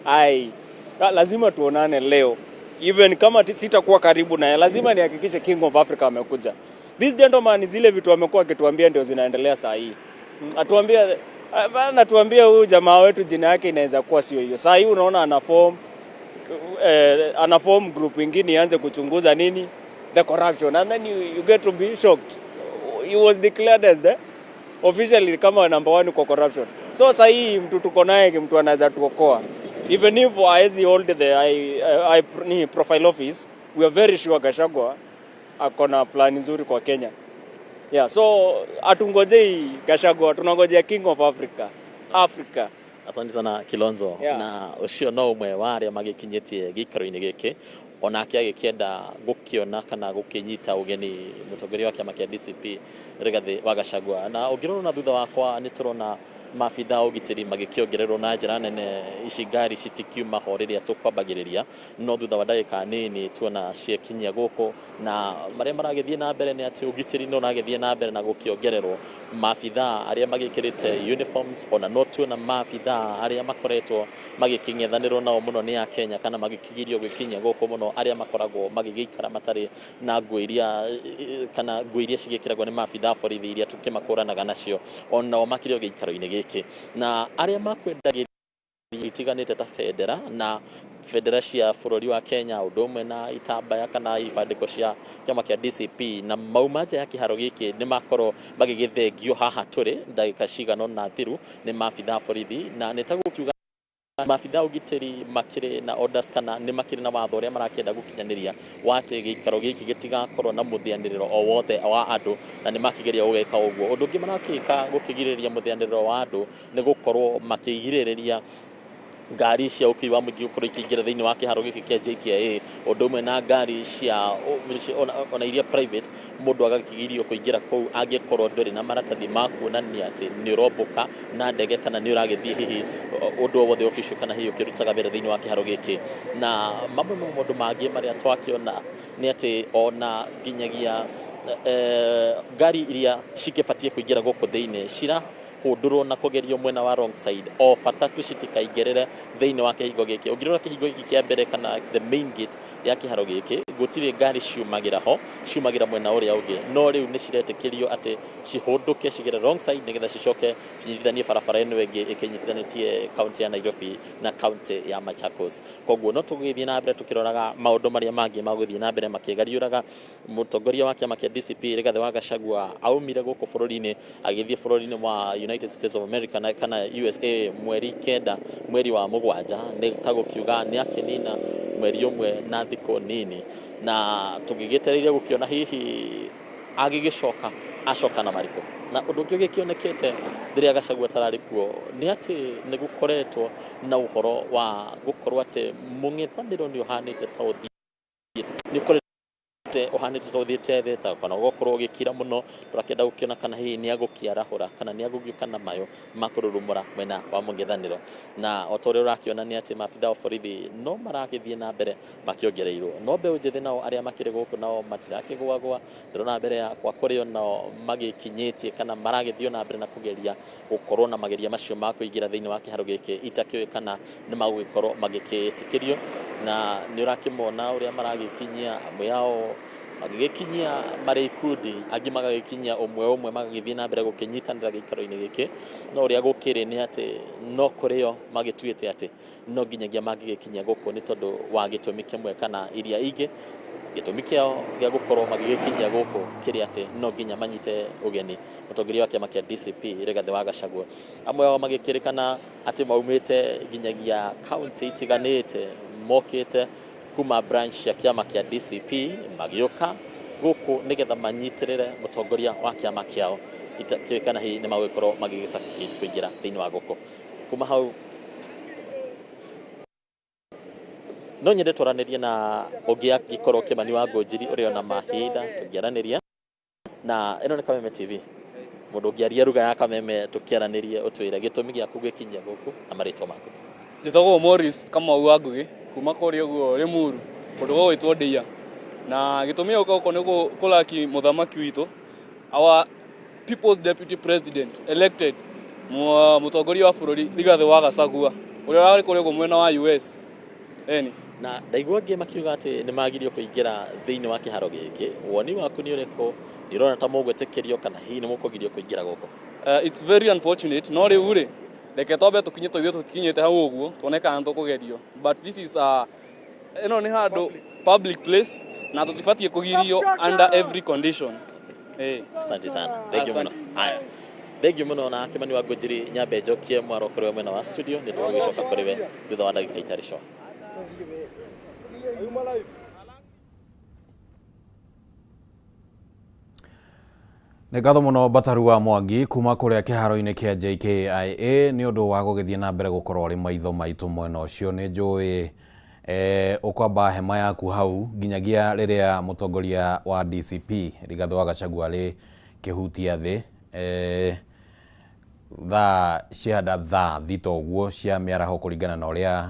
Ai, lazima tuonane leo. Even kama sitakuwa karibu naye, lazima nihakikishe king of Africa amekuja. This gentleman, zile vitu amekuwa akituambia ndio zinaendelea saa hii. Atuambia, anatuambia huyu jamaa wetu jina yake inaweza kuwa sio hiyo. Saa hii unaona ana form group ingine ianze kuchunguza nini, the corruption, and then you get to be shocked. He was declared as the officially kama number one kwa corruption. So sasa hii mtu tuko naye, mtu anaweza tuokoa. Even if haezi hold the I, ni profile office, we are very sure Gachagua ako na plan nzuri kwa Kenya. Yeah, so hatungojei Gachagua, tunangojea king of Africa. Africa. Asante sana, Kilonzo. Na ũcio no ũmwe wa arĩa magĩkinyĩtie gĩikaro-inĩ gĩkĩ onake agĩkĩenda gũkĩona kana gũkĩnyita ũgeni mũtongoria wa kĩama kĩa DCP Rigathĩ wa Gachagua. Na ũngĩrora na thutha wakwa nĩ tũrona Maabitha a ũgitĩri magĩkĩongererwo na njĩra nene. Ici ngari citikiuma ho rĩrĩa tũkwambagĩrĩria, no thutha wa ndagĩka nini tuona ciekinyia gũkũ, na marĩa maragĩthiĩ na mbere nĩ atĩ ũgitĩri no ũragĩthiĩ na mbere na gũkĩongererwo. Maabitha arĩa magĩkĩrĩte uniforms, ona no tuona maabitha arĩa makoretwo magĩkĩng'ethanĩrwo nao mũno nĩ Akenya kana magĩkĩgirio gwĩkinyia gũkũ mũno, arĩa makoragwo magĩgĩikara matarĩ na nguo iria kana nguo iria cigĩkĩragwo nĩ maabitha a borithi iria tũkĩmakũranaga nacio, onao makĩrĩ o gĩikaro-inĩ gĩkĩ, na arĩa makwendagĩria itiganĩte ta bendera na bendera cia bũrũri wa Kenya, ũndũ ũmwe na itambaya kana ibandĩko cia kĩama kĩa DCP, na mauma nja ya kĩharo gĩkĩ nĩ makorwo magĩgĩthengio haha tũrĩ ndagĩka cigana ũna thiru nĩ maabitha a borithi. Na nĩ ta gũkiuga maabitha a ũgitĩri makĩrĩ na orders kana nĩ makĩrĩ na watho ũrĩa marakĩenda gũkinyanĩria wa atĩ gĩikaro gĩkĩ gĩtigakorwo na mũthĩanĩrĩro o wothe wa andũ, na nĩ makĩgeria gũgĩka ũguo. Ũndũ ũngĩ marakĩka gũkĩgirĩrĩria mũthĩanĩrĩro wa andũ nĩ gũkorwo makĩgirĩrĩria ngari cia ũkui wa mũingĩ gũkorwo ikĩingĩra thĩinĩ wa kĩharo gĩkĩ kĩa JKIA, ũndũ ũmwe na ngari cia ona iria private. Mũndũ agakĩgirio kũingĩra kũu angĩkorwo ndũrĩ na maratathi ma kuonania atĩ nĩ ũrombũka na ndege kana nĩ ũragĩthiĩ hihi ũndũ o wothe official kana hihi ũkĩrutaga wĩra thĩinĩ wa kĩharo gĩkĩ. Na mamwe ma maũndũ mangĩ marĩa twakĩona nĩ atĩ ona nginyagia ngari iria cikĩbatiĩ kũingĩra gũkũ thĩinĩ cira kũndũrwo na kũgerio mwena wa wrong side, o bata tu citikaingĩrĩre thĩinĩ wa kĩhingo gĩkĩ. Ũngĩrora kĩhingo gĩkĩ kĩa mbere kana the main gate ya kĩharo gĩkĩ, gũtirĩ ngari ciumagĩra ho, ciumagĩra mwena ũrĩa ũngĩ, no rĩu nĩ ciretĩkĩrio atĩ cihũndũke cigere wrong side nĩgetha cicoke cinyitithanie barabara ĩno ĩngĩ ĩkĩnyitithanĩtie kaunti ya Nairobi na kaunti ya Machakos. Koguo no tũgĩthiĩ na mbere tũkĩroraga maũndũ marĩa mangĩ magũthiĩ na mbere makĩgariũraga. Mũtongoria wa kĩama kĩa DCP Rigathĩ wa Gachagua aumire gũkũ bũrũri-inĩ agĩthiĩ bũrũri-inĩ wa United States of America na kana USA 9 mweri wa 7, nĩ ta gũkiuga nĩ akĩnina mweri ũmwe na thikũ nini, na tũgĩgĩtereire gũkĩona hihi agĩgĩcoka acoka na marĩkũ. Na ũndũ ũngĩ ũgĩkĩonekete rĩrĩa Gachagua atararĩ kuo nĩ atĩ nĩ gũkoretwo na ũhoro wa gũkorwo atĩ mũng'ethanĩro nĩ ũhanĩte ta ũthiĩ nĩ ũkoretwo ũhanĩte ta ũthiĩte thĩ ta kana ũgakorwo ũgĩkira mũno. Tũrakĩenda gũkĩona kana hihi nĩ agũkĩarahũra kana nĩ agũgĩũka na mayo makũrurumũra mwena wa mũng'ethanĩro. Na o ta ũrĩa ũrakĩona nĩ atĩ maabitha wa borithi no maragĩthiĩ na mbere makĩongereirwo, no mbeũ njĩthĩ nao arĩa makĩrĩ gũkũ nao matirakĩgwagwa. Ndĩrona mbere yakwa kũrĩ o nao magĩkinyĩtie kana maragĩthiĩ na mbere na kũgeria gũkorwo na mageria macio ma kũingĩra thĩinĩ wa kĩharo gĩkĩ, itakĩũĩ kana nĩ magũgĩkorwo magĩkĩtĩkĩrio. Na nĩ ũrakĩmona ũrĩa maragĩkinyia, amwe ao magĩgĩkinyia marĩ ikundi, angĩ magagĩkinyia ũmwe ũmwe, magagĩthiĩ na mbere gũkĩnyitanĩra gĩikaro-inĩ gĩkĩ. No ũrĩa gũkĩrĩ nĩ atĩ no kũrĩo magĩtuĩte atĩ no nginyagia mangĩgĩkinyia gũkũ nĩ tondũ wa gĩtũmi kĩmwe kana iria ingĩ. Gĩtũmi kĩao gĩa gũkorwo magĩgĩkinyia gũkũ kĩrĩ atĩ no nginya manyite ũgeni mũtongoria wa kĩama kĩa DCP Rigathĩ wa Gachagua. Amwe ao magĩkĩrĩkana atĩ maumĩte nginyagia kaunti itiganĩte, mokĩte kuma branch ya kĩama kĩa DCP, magĩũka gũkũ nĩgetha manyitĩrĩre mũtongoria wa kĩama kĩao. Itakĩũĩ kana hihi nĩ magũgĩkorwo magĩgĩ succeed kũingĩra thĩinĩ wa gũkũ. Kuma hau no nyende twaranĩrie na ũngĩ angĩkorwo Kĩmani wa Ngũnjiri ũrĩ ona mahinda tũngĩaranĩria. Na ĩno nĩ Kameme TV, mũndũ ũngĩaria ruga ya Kameme tũkĩaranĩrie, ũtwĩre gĩtũmi gĩaku gwĩkinyia gũkũ na marĩtwa maku. Njĩtagwo Morris Kamau wa Ngugi kuma kũrĩa ũguo Limuru, kũndũ gũgwĩtwo Ndeia. Na gĩtũmi gĩa gũka gũkũ nĩ kũraki mũthamaki witũ, our People's Deputy President elected, mũtongoria wa bũrũri Rigathĩ wa Gachagua ũrĩa ũrarĩ kũrĩa ũguo mwena wa US. Eni. Na ndaigua angĩ makiuga atĩ nĩ magirio kũingĩra thĩinĩ wa kĩharo gĩkĩ. Woni waku nĩ ũrĩkũ? Nĩ ũrona ta mũgwĩtĩkĩrio kana hihi nĩ mũkũgirio kũingĩra gũkũ? It's very unfortunate, no rĩu rĩ, reke twambe tũkinye tũithuĩ tũtikinyĩte hau ũguo tuone kana nĩ tũkũgerio, but this is a ĩno nĩ handũ public place na tũtibatiĩ kũgirio under every condition. Asante sana, thank you mũno. Haya, thank you mũno. Na Kĩmani wa Ngũnjiri, nyambe njokie mwaro kũrĩ we mwena wa studio, nĩ tũgũgĩcoka kũrĩ we thutha wa ndagĩka itarĩ coa. Nĩ ngatho mũno Bataru wa Mwangi kuma kũrĩa kĩharo-inĩ kĩa JKIA nĩ ũndũ wa gũgĩthiĩ na mbere gũkorwo arĩ maitho maitũ mwena ũcio. Nĩ njũĩ ũkwamba hema yaku hau nginyagia rĩrĩa mũtongoria wa DCP Rigathĩ wa Gachagua arĩ kĩhutia thĩ. Thaa cihanda thaa 6 ũguo cia mĩaraho kũringana na ũrĩa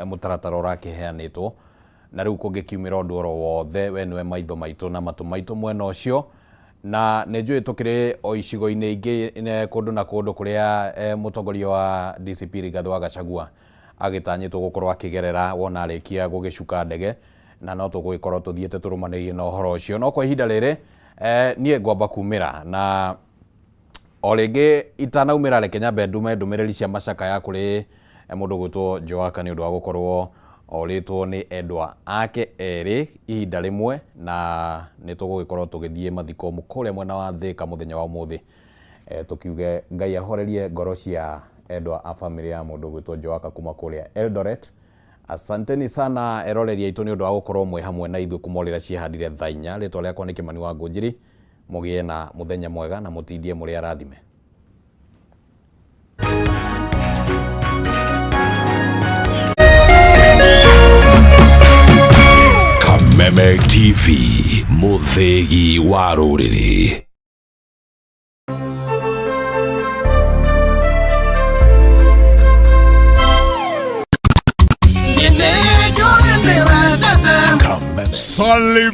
mũtaratara ũrakĩheanĩtwo. Na rĩu kũngĩkiumĩra ũndũ oro wothe, we nĩwe maitho maitũ na matũ maitũ mwena ũcio. Na nĩ njũĩ tũkĩrĩ o icigo-inĩ ingĩ kũndũ na kũndũ kũrĩa mũtongoria wa DCP Rigathĩ wa Gachagua agĩtanyĩtwo gũkorwo akĩgerera wona arĩkia gũgĩcuka ndege, na no tũgũgĩkorwo tũthiĩte tũrũmanĩrĩire na ũhoro ũcio. No kwa ihinda rĩrĩ niĩ ngwamba kumĩra na o rĩngĩ itanaumĩra, reke nyambe ndume ndũmĩrĩri cia macakaya kũrĩ mũndũ ũgwĩtwo Joaka nĩ ũndũ wa gũkorwo orĩtwo nĩ endwa ake erĩ ihinda rĩmwe, na nĩ tũgũgĩkorwo tũgĩthiĩ mathiko kũrĩa mwena wa Thĩka mũthenya wa ũmũthĩ. Tũkiuge Ngai ahorerie ngoro cia endwa a bamĩrĩ ya mũndũ ũgwĩtwo Joaka kuma kũrĩa Eldoret. Asanteni sana eroreri aitũ nĩ ũndũ wa gũkorwo mwĩ hamwe na ithuĩ kuma ũrĩa ciĩhandire thaa 4. Rĩtwa rĩakwa nĩ Kĩmani wa Ngũnjiri. Mũgĩe na mũthenya mwega na mũtindie mũrĩ arathime. Kameme TV, mũthĩgi wa rũrĩrĩ. Kameme. Salim.